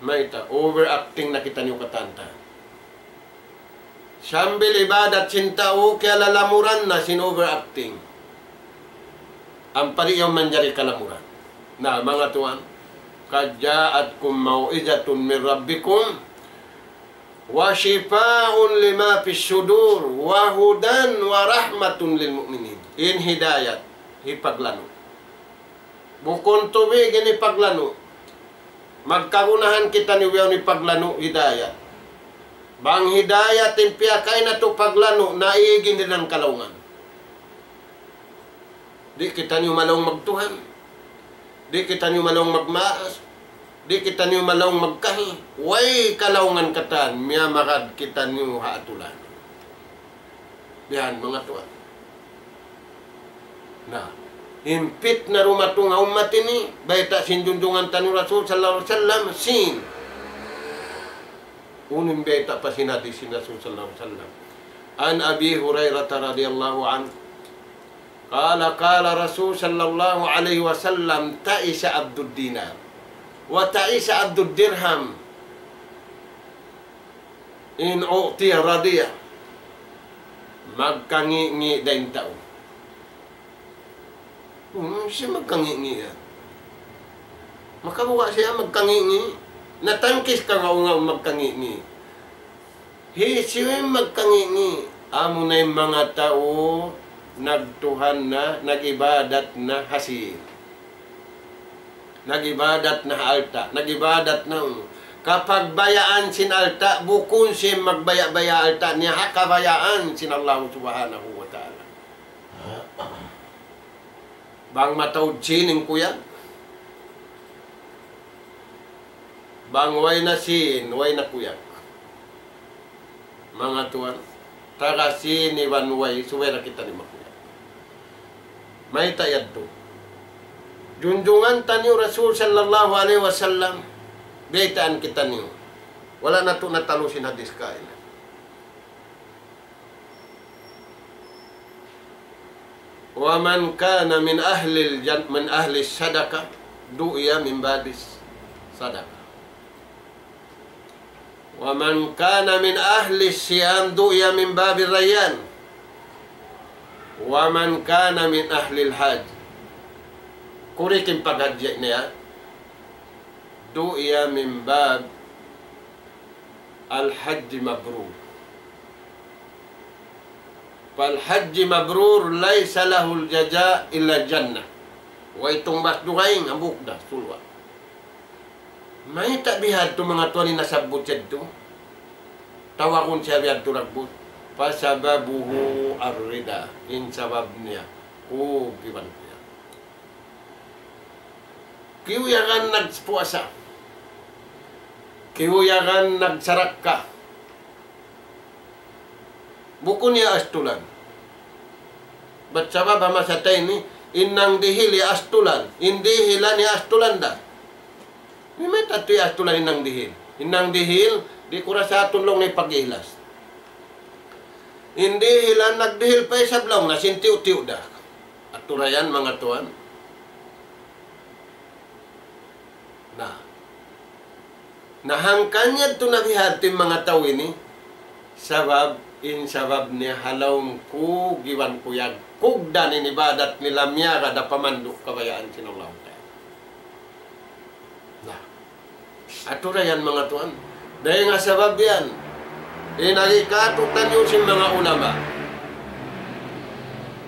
Mayta', overacting na kitaniyu katan-katan. Sambil ibadat sin tau, kiyalalamuran na sin overacting. Ampa di' yan manjari kalamuran. Na, manga tuwan, قد جاءتكم موعظة من ربكم وشفاء لما في الصدور وهدى ورحمة للمؤمنين. In hidayat, hipaglanu'. Bukun tubig in hipaglanu'. Magkagunahan kitaniyu bihaun hipaglanu', hidayat. Bang hidayat in piyakay natu' paglanu', naig in hinang kalaungan. Di' kitaniyu malaung magtuhan. Di' kitaniyu malaung magmaas. Di' kitaniyu malaung magkahi. Way kalaungan katan, miyamagad kitaniyu ha atulan. Bihan, manga tuwan. Na, in pitna dumatung ha ummat ini, bayta' sin junjungan taniyu Rasul sallallahu alayhi wasallam, sin. Unu in bayta' pa sin hadis sin Rasul sallallahu alayhi wasallam. عن أبي هريرة رضي الله عنه قال قال رسول صلى الله عليه وسلم تعس عبد الدينار وتعس عبد الدرهم إن أعطي رضي. Magkangi'-ngi' da in tau. Hmm, siya magkangi'-ngi' yan. Makabuga' siya magkangi'-ngi'. Natangkis ka nga, nga magkangi'-ngi'. Hisiyu in magkangi'-ngi'? Amuna in manga tau nagtuhan na, nag-ibadat na ha sihir. Nag-ibadat na ha alta', nag-ibadat na unu. Kapagbayaan sin alta', bukun sin magbaya'-baya' alta' niya, ha kabayaan sin Allah Subhanahu wa Ta'ala. Bang mataud sin in kuyag. Bang way na sin, way na kuyag. Manga tuwan, taga sin iban way, subay da kitaniyu makuyag. Mayta' yadtu. Junjungan taniyu Rasul sallallahu alayhi wasallam, biyaytaan kitaniyu. Wala' natu' natalu sin hadis kailan. ومن كان من أهل الجن-، من أهل الصدقة دعي من باب الصدقة. ومن كان من أهل الصيام دعي من باب الريان. ومن كان من أهل الحج. Kurikin paghajji niya. دعي من باب الحج مبرور. فالحج مبرور ليس له جزاء إلا الجنة. Way tungbas dugaing, hambuuk da, surga'. Mayta' bihadtu manga tuwan in nasabbut yadtu? Tawagun siya bihadtu dagbus. فسببه الرضا. In sabab niya, kug iban niya. Kiyuyagan nagpuasa. Kiyuyagan nagsarakka. Bukun niya astulan. Bat sabab ha masa ta ini, in nangdihil ya astulan, in dihilan ya astulan da. Mayta' tu ya astulan in nangdihil? In nangdihil, di' ku ra satun laung niya pag-ihlas. In dihilan nagdihil pa isab laung na sin tiyu'-tiyu' da. Aturayan manga tuwan. Na, na hangkan yadtu na biya' ha yan in manga tau ini, sabab, in sabab niya ha lawm kug iban kuyag, kugdan in ibadat nila miyara da pa mandu' kabayaan sin Allahu Ta'ala. Na, atura yan manga tuwan. Dayn ha sabab yan, in agi kātu'niyu sin manga ulama,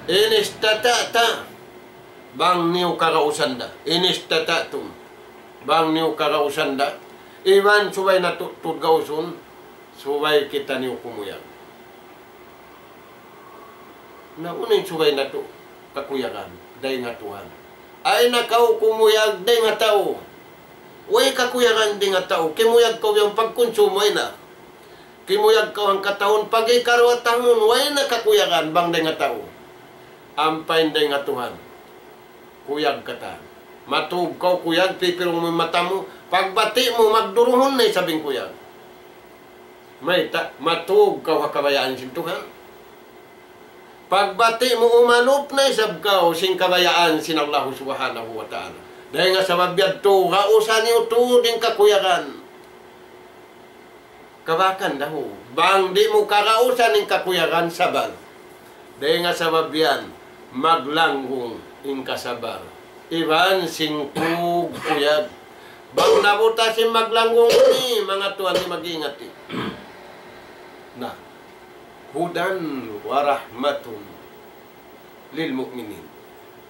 in istata'ta, bang niyu kagausan da. In istata'tum. Bang niyu kagausan da. Iban subay natu' tuud gausun, subay kitaniyu kumuyag. Na unu in subay natu' kakuyagan, dayn ha Tuhan. Ayaw na kaw kumuyag dayn ha tau. Way kakuyagan dayn ha tau. Kimuyag kaw yan pagkunsumu, ayaw na. Kimuyag kaw hangkatahun, pag ikaruwa tahun, way na kakuyagan bang dayn ha tau. Ampa in dayn ha Tuhan. Kuyag katan. Matug kaw kuyag, pipirung mu in mata mu, pagbati' mu, magduruhun na isab in kuyag. Mayta', matug kaw ha kabayaan sin Tuhan. Pagbati' mu, umalup na isab kaw sin kabayaan sin Allahu Subhanahu wa Ta'ala. Dayn ha sabab yadtu, gausa niyu tuud in kakuyagan. Kabakan dahu. Bang di' mu kagausan in kakuyagan, sabar. Dayn ha sabab yan, maglanggung in kasabar. Iban sin kug kuyag. Bang nabutas in maglanggung ini, manga tuwan, di' mag-ingat in. Na, هدى ورحمة للمؤمنين.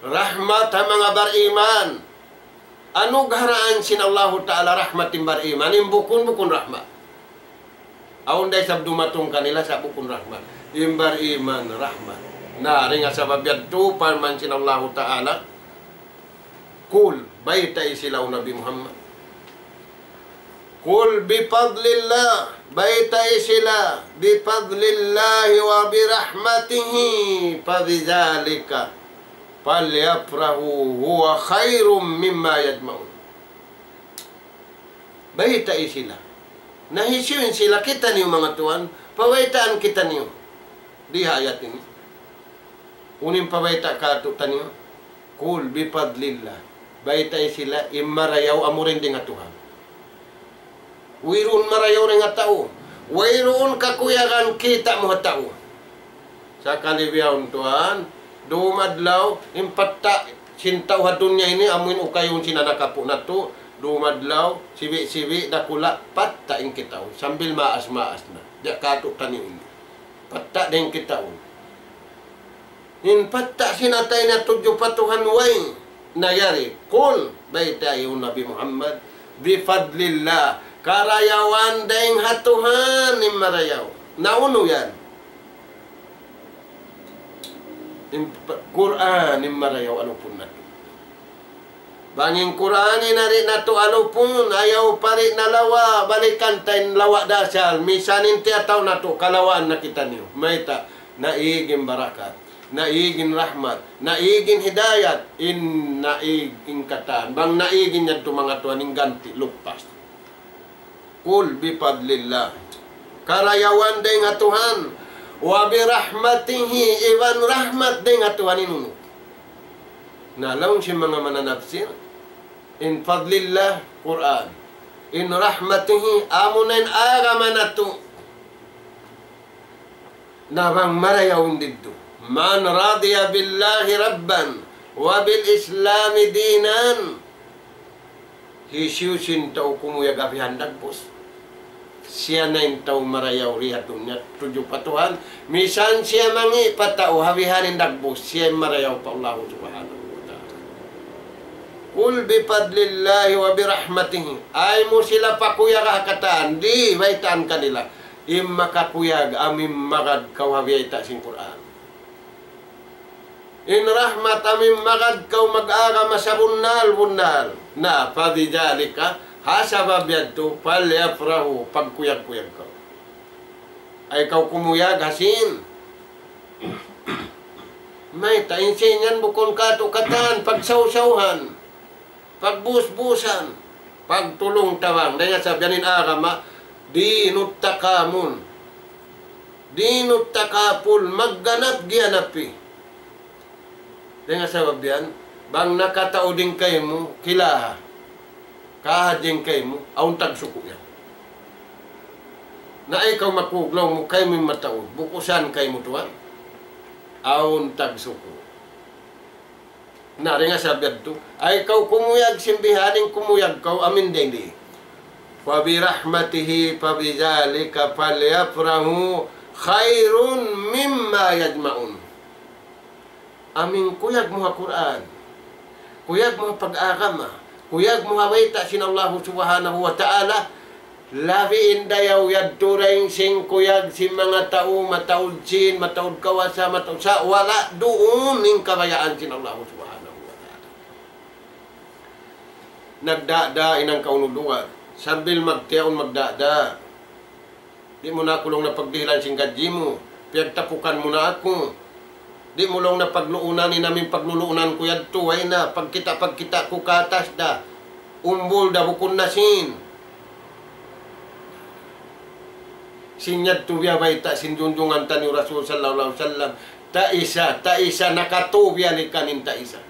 Rahmat ha manga bariman. Anugharaan sin Allahu Ta'ala rahmat in bariman, in bukun, bukun rahmat. Awn da isab dumatung kanila sa' bukun rahmat. In bariman rahmat. Na, dayn ha sabab yadtu, parman sin Allahu Ta'ala, قل, baytai sila, O Nabi Muhammad. قل بفضل الله, baytai sila, بفضل الله وبرحمته فبذلك فليفرحوا هو خير مما يجمعون. Baytai sila. Na hisiyu in sila? Kitaniyu manga tuwan, pabaytaan kitaniyu. Di ha ayat ini. Unu in pabayta' kātu'niyu? قل بفضل الله. Baytai sila, in marayaw amura in dayn ha Tuhan. Wayruun marayaw dayn ha tau. Wayruun kakuyagan kita' mu ha tau. Sakali bihaun tuwan, dum adlaw, in patta' sin tau ha dunya ini, amu in ukayun sin anak apu' natu', dum adlaw, sibi'-sibi', dakula', patta' in kitaun. Sambil maas-maas na. Di' kātu'niyu ini. Patta' da in kitaun. In patta' sin atay niya tudju pa Tuhan way na yari. قل, baytai, O Nabi Muhammad, بفضل الله, karayawan dayn ha Tuhan in marayaw. Na unu yan? In p-, Qur'an in marayaw alupun natu'. Bang in Qur'an in di' natu' alupun, ayaw pa di' na lawa', balikan ta in lawa' dasal, misan in tiyataw natu', kalawaan na kitaniyu. Mayta', naig in barakat, naig in rahmat, naig in hidayat, in naig in katan. Bang naig in yadtu manga tuwan in ganti', lupas. قل بفضل الله. Karayawan dayn ha Tuhan. وبرحمته, iban rahmat dayn ha Tuhan in unu. Na laung sin manga mananapsir, in فضل الله, Qur'an. In رحمته, amuna in agama natu'. Na bang marayaw in didtu. من رضي بالله ربا وبالإسلام دينا. Hisiyu-siyu in tau kumuyag ha bihan dagbus, siya na in tau marayaw di ha dunya tudju pa Tuhan. Misan siya mangi' pa tau ha bihan in dagbus, siya in marayaw pa Allahu Subhanahu wa Ta'ala. قل بفضل الله وبرحمته. Ayaw mu sila pakuyaga ha katan, di' baytaan kanila. In makakuyag amu in magad kaw ha biyayta' sin Qur'an. In rahmat amu in magad kaw mag-agama sabunnal-bunnal. Na, فبذلك, ha sabab yadtu, فليفرحوا, pagkuyag-kuyag kaw. Ayaw kaw kumuyag ha sin. Mayta', in sin yan bukun katu' katan, pagsawsawhan. Pagbusbusan, pagtulung-tabang. Dayn ha sabab yan in agama, دين التكامل. دين التكافل, magganap-giyanapi. Dayn ha sabab yan, bang nakataud in kaymu, kilaha. Kahajing kaymu, awn tagsuku' yan. Na ikaw makuglaw mu kaymu in mataud, bukusan kaymu tuwan, awn tagsuku'. Na, dayn ha sabab yadtu, ay kaw kumuyag sin bihaini, kumuyag kaw amin dayn di. فبرحمته فبذلك فليفرحوا خير مما يجمعون. Amin kuyag mu ha Qur'an, kuyag mu ha pag-agama, kuyag mu ha bayta' sin Allahu Subhanahu wa Ta'ala, labi in dayaw yadtu dayn sin kuyag sin manga tau mataud sin, mataud kawasa, mataud sa, wala' duun in kabayaan sin Allahu Subhanahu wa Ta'ala. Nagdada in hangka unu duwa, sambil magtiyaun magdada. Di' mu na aku laung na pagdihilan sin gadji mu, piyagtapukan mu na aku. Di' mu laung na pagluunan in amin pagluluunan ku yadtu, way na, pagkita'-pagkita' ku katas da, umbul da, bukun na sin. Sin yadtu biya' bayta' sin junjungan taniyu Rasul sallallahu alayhi wasallam, taisa, taisa nakatu biyalikan in taisa.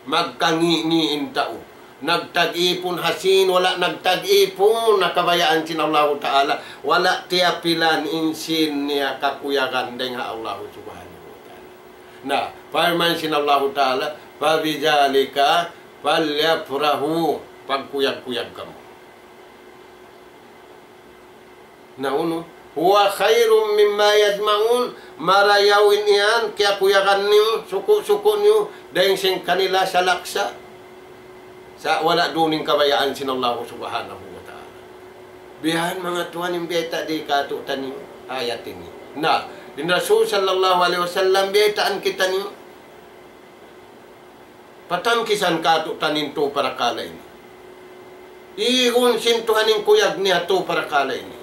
Magkangi'-ngi' in tau. Nagtag-ipun ha sin, wala' nagtag-ipun, na kabayaan sin Allahu Ta'ala, wala' tiyapilan in sin niya kakuyagan dayn ha Allahu Subhanahu wa Ta'ala. Na, parman sin Allahu Ta'ala, فبذلك فليفرحوا, pagkuyag-kuyag kamu. Na unu, هو خير مما يجمعون, marayaw in yan, kiyakuyagan niyu, suku'-suku' niyu, dayn sin kanila salaksa. Sa' wala' duun in kabayaan sin Allahu Subhanahu wa Ta'ala. Biya' yan manga tuwan in bayta' di kātu'niyu ayat ini. Na, in Rasul sallallahu alayhi wasallam baytaan kitaniyu. Patangkisan kātu'niyu in tū parakala' ini. Igun sin Tuhan in kuyag niya tū parakala' ini.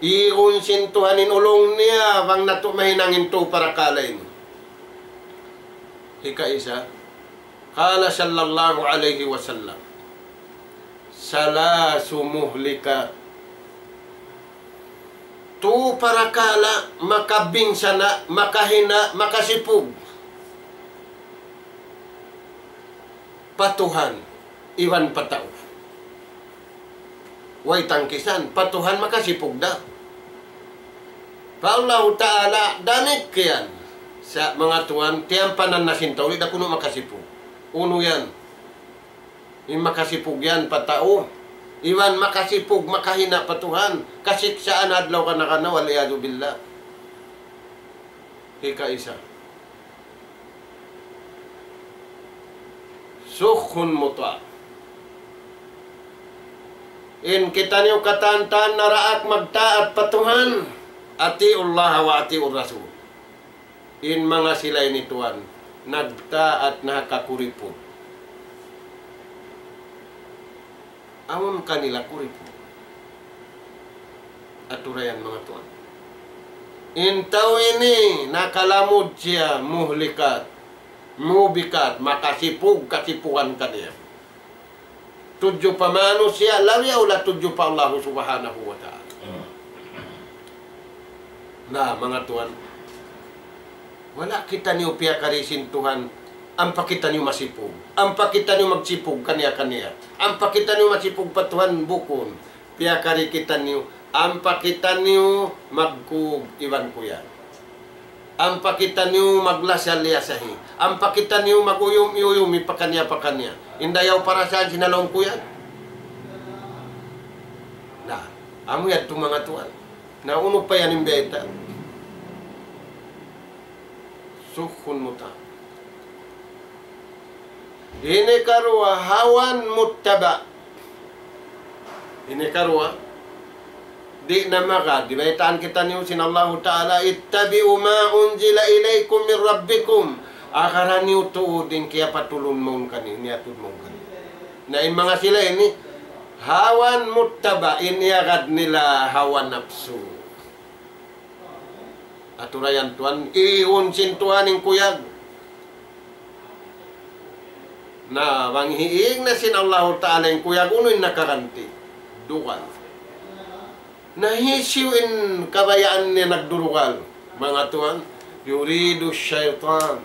Igun sin Tuhan in ulung niya bang natu' mahinang in tū parakala' ini. Hikaisa, قال صلى الله عليه وسلم, ثلاث مهلكات. Tū parakala' makabinsana', makahina', makasipug pa Tuhan iban pa tau. Way tangkisan, pa Tuhan makasipug da. Pa Allahu Ta'ala, damikkiyan. Sa' manga tuwan, tiyampanan na sin tau, di' da kunu' makasipug. Unu yan? In makasipug yan pa tau. Iban makasipug, makahina' pa Tuhan. Kasiksaan adlaw kana-kana, والعياذ بالله. Hikaisa. شح مطاع. In kitaniyu katan-katan naraak magtaat pa Tuhan, أطيعوا الله وأطيعوا الرسول. In manga sila ini tuwan, nagtaat na ha kakuriput. Awn kanila kuriput. Aturayan manga tuwan. In tau ini nakalamud siya مهلكات, موبقات, makasipug, kasipugan kaniya. Tudju pa manusiya', labi awla tudju pa Allahu Subhanahu wa Ta'ala. Na, manga tuwan, wala' kitaniyu piyakari sin Tuhan ampa kitaniyu masipug, ampa kitaniyu magsipug kaniya-kaniya, ampa kitaniyu masipug pa Tuhan, bukun. Piyakari kitaniyu ampa kitaniyu magkug iban kuyag. Ampa kitaniyu maglasa-liyasahi. Ampa kitaniyu mag-uyum-iyuyumi pakaniya-pakaniya. In dayaw parasaan sin ha lawm kuyag. Na, amu yadtu manga tuwan. Na, unu pa yan in bayta'? شح مطاع. Ini karuwa, هوى متبع. Ini karuwa, di' na magad, di' baytaan kitaniyu sin Allahu Ta'ala, اتبعوا ما أنزل إليكم من ربكم. Agara niyu tuud in kiyapatulun mawn kaniyu, niyatud mawn kaniyu. Na in manga sila ini, هوى متبع, in iyagad nila hawa napsu. Aturayan tuwan, ihun sin Tuhan in kuyag. Na, bang hiīg na sin Allahu Ta'ala in kuyag, unu in nakaganti'? Dugal. Na hisiyu in kabayaan niya nagdurugal? Manga tuwan, يريد الشيطان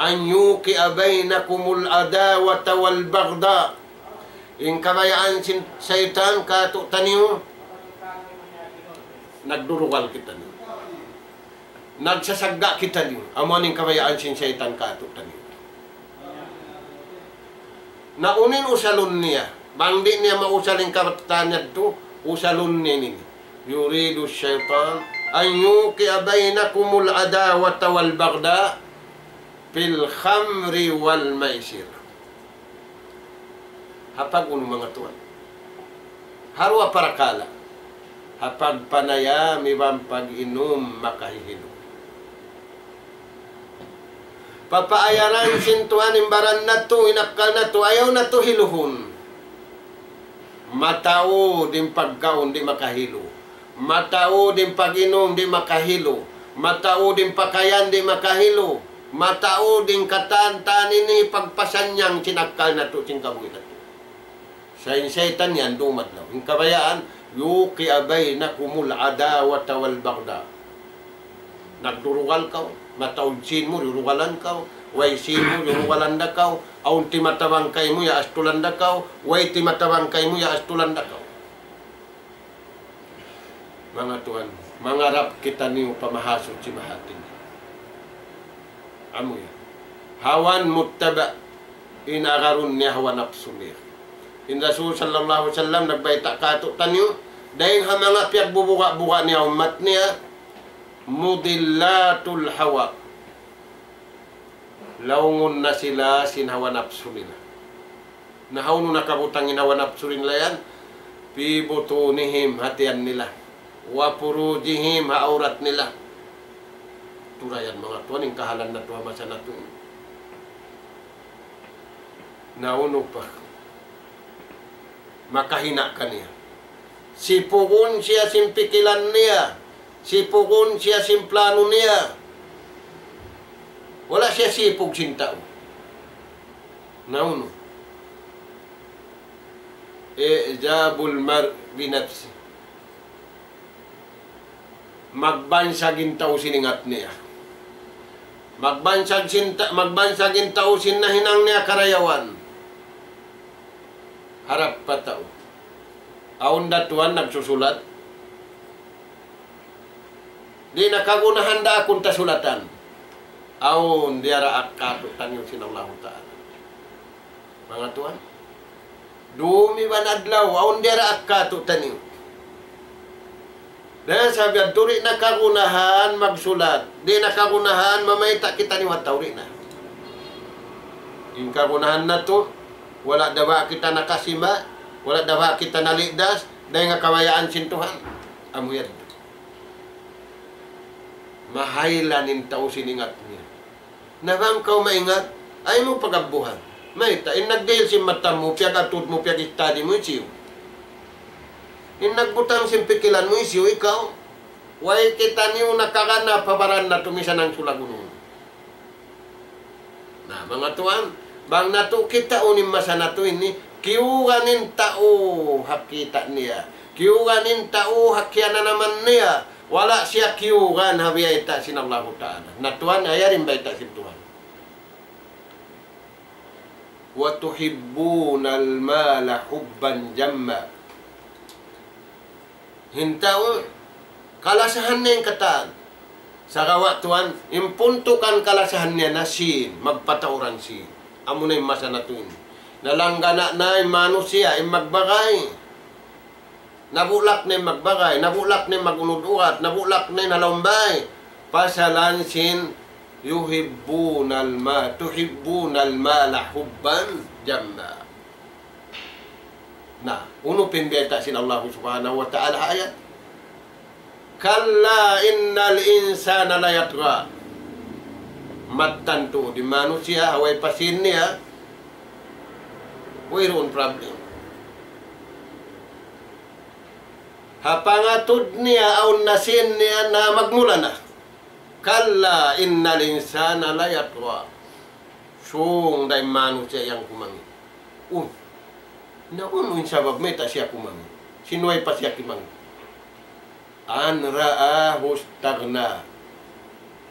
أن يوقع بينكم العداوة والبغضاء In kabayaan sin saytan kātu'niyu, nagdurugal kitaniyu. Nagsasagga' kitaniyu. Amu in kabayaan sin saytan kātu'niyu. Na unu in usalun niya? Bang di' niya mausal in katān yadtu, usalun niya ini. يريد الشيطان أن يوقع بينكم العداوة والبغضاء في الخمر والميسر. Ha pag-unu, manga tuwan? Ha duwa parakala'. Ha pagpanayam iban pag-inum makahihilu. Papaayaran sin Tuhan in baran natu', in akkal natu', ayaw natu' hiluhun. Mataud in pagkaun di' makahilu. Mataud in pag-inum di' makahilu. Mataud in pakayan di' makahilu. Mataud in katān-katān ini pagpasannyang sin akkal natu', sin kabuhi' natu'. Sa' in saytan yan dumadlaw. In kabayaan, يوقع بينكم العداوة والبغضاء. Nagdurugal kaw, mataud sīn mu, durugalan kaw, way sīn mu, durugalan da kaw, awn timatabang kaymu, ya astulan da kaw, way timatabang kaymu, ya astulan da kaw. Manga tuwan, mangarap kitaniyu pa Mahasuchi Mahatinggi. Amu yan. Hawan muttaba', in agarun niya hawa napsu niya. In Rasul sallallahu alayhi wasallam nagbayta' kātu'niyu, dayng ha manga piyagbubuga'-buga' niya ummat niya, مضلات الهوى. Laungun na sila sin hawa napsu nila. Na hawnu nakabutang in hawa napsu nila yan? في بطونهم, ha tiyan nila. وفروجهم, ha awrat nila. Turayan, manga tuwan, in kahalan natu' ha masa natu'. Na unu pa? Makahina' kaniya. Sipugun siya sin pikilan niya. Sipugun siya sin planu niya. Wala' siya sipug sin tau. Na unu? إعجاب المرء بنفسه. Magbansag in tau sin ingat niya. Magbansag sin ta-, magbansag in tau sin nahinang niya karayawan. Harap pa tau. Awn da tuwan nagsusulat. Di' na kagunahan da akun ta sulatan. Awn diyaraak kātu'niyu sin Allahu Ta'ala. Manga tuwan. Dum iban adlaw, awn diyaraak kātu'niyu. Dayn ha sabab yadtu di' na kagunahan magsulat. Di' na kagunahan mamayta' kitaniyu ha tau, di' na. In kagunahan natu', wala' da ba kita nakasimba', wala' da ba kita naligdas, dayn ha kabayaan sin Tuhan. Amu yadtu. Mahaylan in tau sin ingat niya. Na bang kaw maingat, ayaw mu pagabbuhan. Mayta', in nagdihil sin mata mu, piyag-atud mu, piyag-study mu, hisiyu? In nagbutang sin pikilan mu, hisiyu? Ikaw. Way kitaniyu nakagana pa baran natu' misan hangsulag unu-unu. Na, manga tuwan, bang natu' kitaun in masa natu' ini, kiyugan in tau ha kita' niya. Kiyugan in tau ha kiyananaman niya. Wala' siya kiyugan ha biyayta' sin Allahu Ta'ala. Na tuwan, ayaw in bayta' sin Tuhan. وتحبون المال حبا جما. In tau, kalasahan niya in katān. Sagawa' tuwan, in puntukan kalasahan niya na sīn, magpatauran sīn. Amuna in masa natu' ini. Nalanggana na in manusiya', in magbagay. Nabulak na in magbagay, nabulak na in mag-unud-ugat, nabulak na in ha lawm bāy. Pasalan sin يحبون المال، تحبون المال حبا جما. Na, unu pa in biyayta' sin Allah Subhanahu wa Ta'ala ha ayat? كلا إن الإنسان ليطغى. Mattan tuud in manusiya', way pa sīn niya, wayruun problem. Ha pangatud niya, awn na sīn niya na magmula na. كلا إن الإنسان ليطغى. Sung da in manusiya' yan kumangi'. Uh, na unu in sabab mayta' siya kumangi'? Sin way pa siya kimangi'? أن رآه استغنى.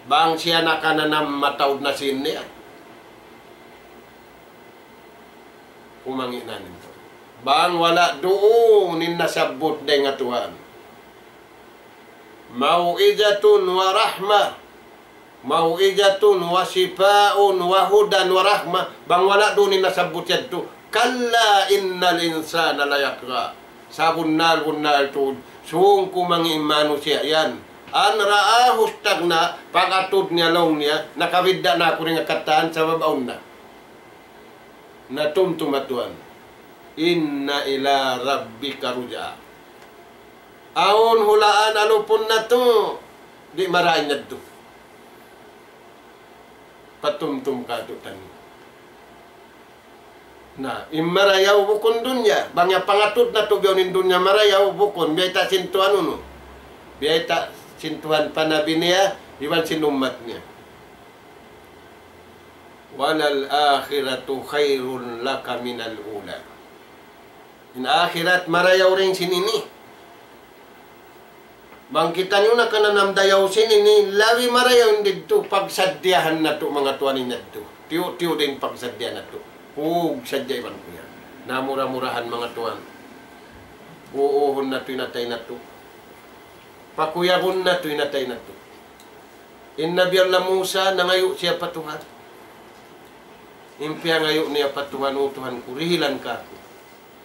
Bang siya nakananam mataud na sīn niya, kumangi' na in tau. Bang wala' duun in nasabbut dayn ha Tuhan. موعظة ورحمة، موعظة وشفاء وهدى ورحمة. Bang wala' duun in nasabbut yadtu. كلا إن الإنسان ليطغى. Sabunnal-bunnal tuud, sūng kumangi' in manusiya' yan. أن رآه استغنى, pag-atud niya laung niya, nakabidda' na aku dayn ha katan sabab awn na. Na tumtuma tuwan. إن إلى ربك الرجعى. Awn hulaan alupun natu', di' marayaw in yadtu. Patumtum kātu'niyu. Na, in marayaw bukun dunya. Bang ya pangatud natu' biya' unu in dunya marayaw bukun. Biyayta' sin Tuhan unu. Biyayta' sin Tuhan pa nabi niya, iban sin ummat niya. وللآخرة خير لك من الأولى. In akhirat marayaw dayn sin ini. Bang kitaniyu nakananam dayaw sin ini, labi marayaw in didtu, pagsaddiyahan natu' manga tuwan in yadtu. Tiyu'-tiyu' da in pagsaddiyahan natu'. Hug sadja iban kuya. Na mura-murahan manga tuwan. Buuhun natu' in atay natu'. Pakuyagun natu' in atay natu'. In Nabi Allah Musa, nangayu' siya pa Tuhan. In piyangayu' niya pa Tuhan, "O Tuhan ku, dihilan kāku',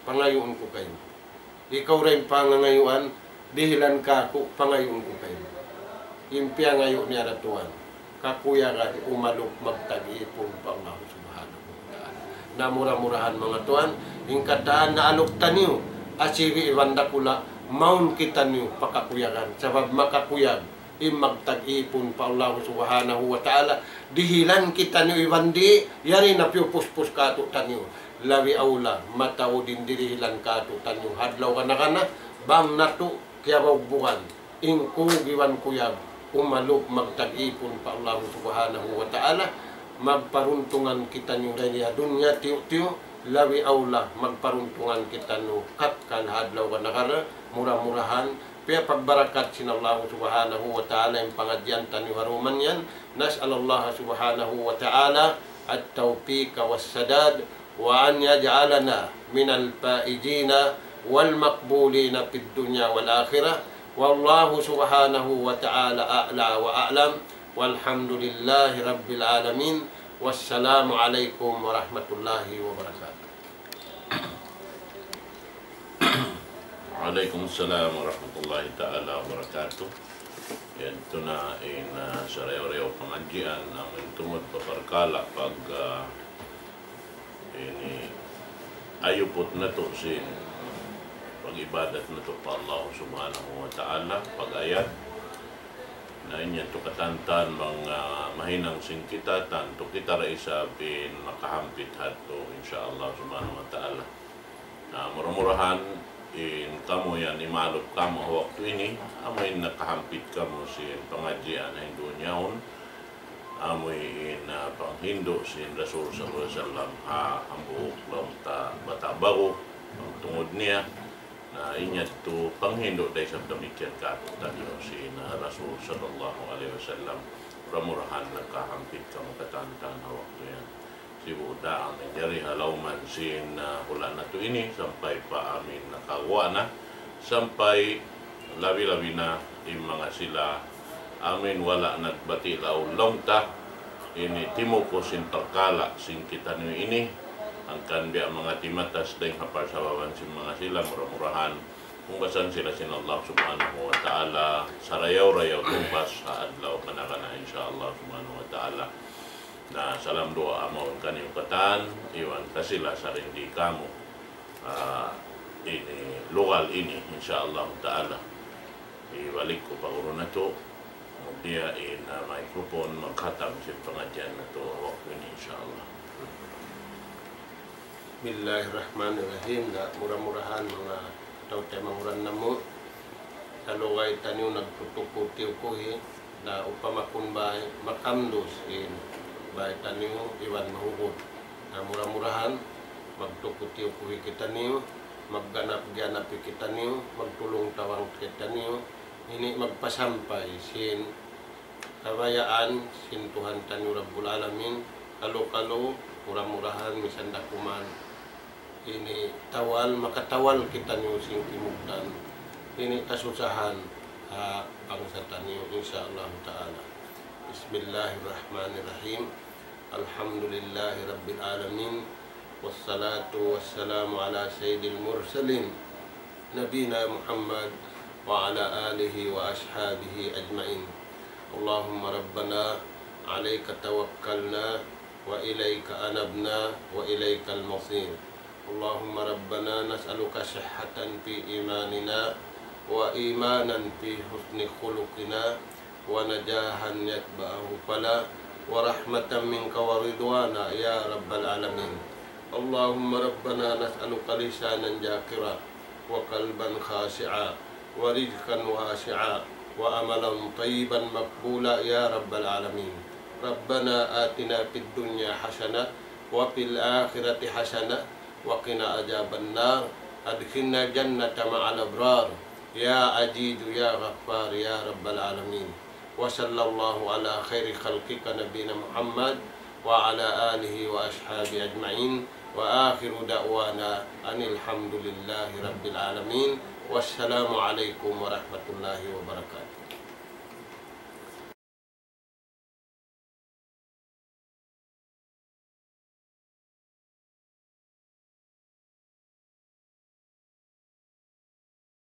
pangayuun ku kaymu." Ikaw da in pangangayuan, "Dihilan kāku', pangayuun ku kaymu." In piyangayu' niya da Tuhan, kakuyagan, umalup, magtag-ipun pa Allah Subhanahu wa Ta'ala. Na mura-murahan manga tuwan, in katan naalup taniyu, asibi' iban dakula', mawn kitaniyu pa kakuyagan. Sabab makakuyag in magtag-ipun pa Allah Subhanahu wa Ta'ala, dihilan kitaniyu iban di', yari na piyupuspus kātu'niyu. Labi awla, mataud in dihilan kātu'niyu ha adlaw kana-kana, bang natu' kiyabaugbugan, in kug iban kuyag, umalup magtag-ipun pa Allah Subhanahu wa Ta'ala, magparuntungan kitaniyu dayn ha dunya tiyu'-tiyu', labi awla, magparuntungan kitaniyu kakkal ha adlaw kana-kana, mura-murahan, piyapagbarakat sin Allah Subhanahu wa Ta'ala in pangadjian taniyu ha dunya yan. نسأل الله سبحانه وتعالى التوفيق والسداد، وأن يجعلنا من الفائزين والمقبولين في الدنيا والآخرة. والله سبحانه وتعالى أعلى وأعلم. والحمد لله رب العالمين. والسلام عليكم ورحمة الله وبركاته. Wa alaykum salam warahmatullahi ta'ala wabarakatuh. Yadtu na in, ah, sarayaw-rayaw pangadjian, amun tungud pa parkala' pag, ah, ini ayuput natu' sin pag-ibadat natu' pa Allah Subhanahu wa Ta'ala, pag-ayat. Na in yadtu katantan bang, ah, mahinang sin kita, tantu kita da isab in makahampit hadtu, insya Allah Subhanahu wa Ta'ala. Na mura-murahan in kamu yan imalup kamu ha waktu ini, amu in nakahampit kamu sin pangadjian ha dunya yaun, amu in, ah, panghindu' sin Rasul sallallahu alayhi wasallam ha hambuuk laung ta bata' baru, bang tungud niya. Na in yadtu panghindu' da isab damikkiyan kātu'niyu sin, ah, Rasul sallallahu alayhi wasallam. Mura-murahan nakahampit kamu katantan ha waktu yan. Sibu' da amu in yari ha lawman sin, ah, hula' natu' ini, sampay pa amu in nakaguwa' na, sampay labi-labi na in manga sila amu in wala' nagbati' laung ta, ini timuku sin parkala' sin kitaniyu ini, hangkan biya' manga timatas dayng ha parsababan sin manga sila, mura-murahan pungkasan sila sin Allah Subhanahu wa Ta'ala, sarayaw-rayaw tumbas ha adlaw kana-kana, insya Allah Subhanahu wa Ta'ala. Na salam duwaa mawn kaniyu katan, iban kasila sarindi' kamu, ah, ini lugal ini, insya Allah Ta'ala. Ibalik ku pa guru natu', kemudian in, ah, microphone, magkhatam sin pangadjian natu' waktu ini, insya Allah. Bismillahirrahmanirrahim. Na mura-murahan manga tau taymanghud namu', salugay taniyu nagtutuku-tiyukuhi, na upama kun bay makamdus in bay taniyu iban mahugut. Na mura-murahan magtuku-tiyukuhi kitaniyu, magganap-ganapi kitaniyu, magtulung-tawang kitaniyu, ini magpasampay sin kabayaan sin Tuhan taniyu Rabbul Alamin, kalu-kalu, mura-murahan, misan da kuman ini tawal, makatawal kitaniyu sin kimugdan ini kasusahan ha bangsa taniyu, insya Allah ta'ala. Bismillahirrahmanirrahim. Alhamdulillahi Rabbil Alamin. Wassalatu wassalamu ala sayyidil mursalin, Nabina Muhammad wa ala alihi wa ashabihi ajma'in. Allahumma Rabbana alayka tawakkalna wa ilayka anabna wa ilaykal masir. اللهم ربنا نسألك صحة في إيماننا وإيمانا في حسن خلقنا ونجاحا يتبعه فلاح ورحمة منك ورضوانا يا رب العالمين. اللهم ربنا نسألك لسانا ذاكرا وقلبا خاشعا ورزقا واسعا وعملا طيبا مقبولا يا رب العالمين. ربنا آتنا في الدنيا حسنة وفي الآخرة حسنة وقنا عذاب النار. أدخلنا الجنة مع الأبرار يا عزيز يا غفار يا رب العالمين. وصلى الله على خير خلقك نبينا محمد وعلى آله وأصحابه أجمعين. وآخر دعوانا أن الحمد لله رب العالمين. والسلام عليكم ورحمة الله وبركاته.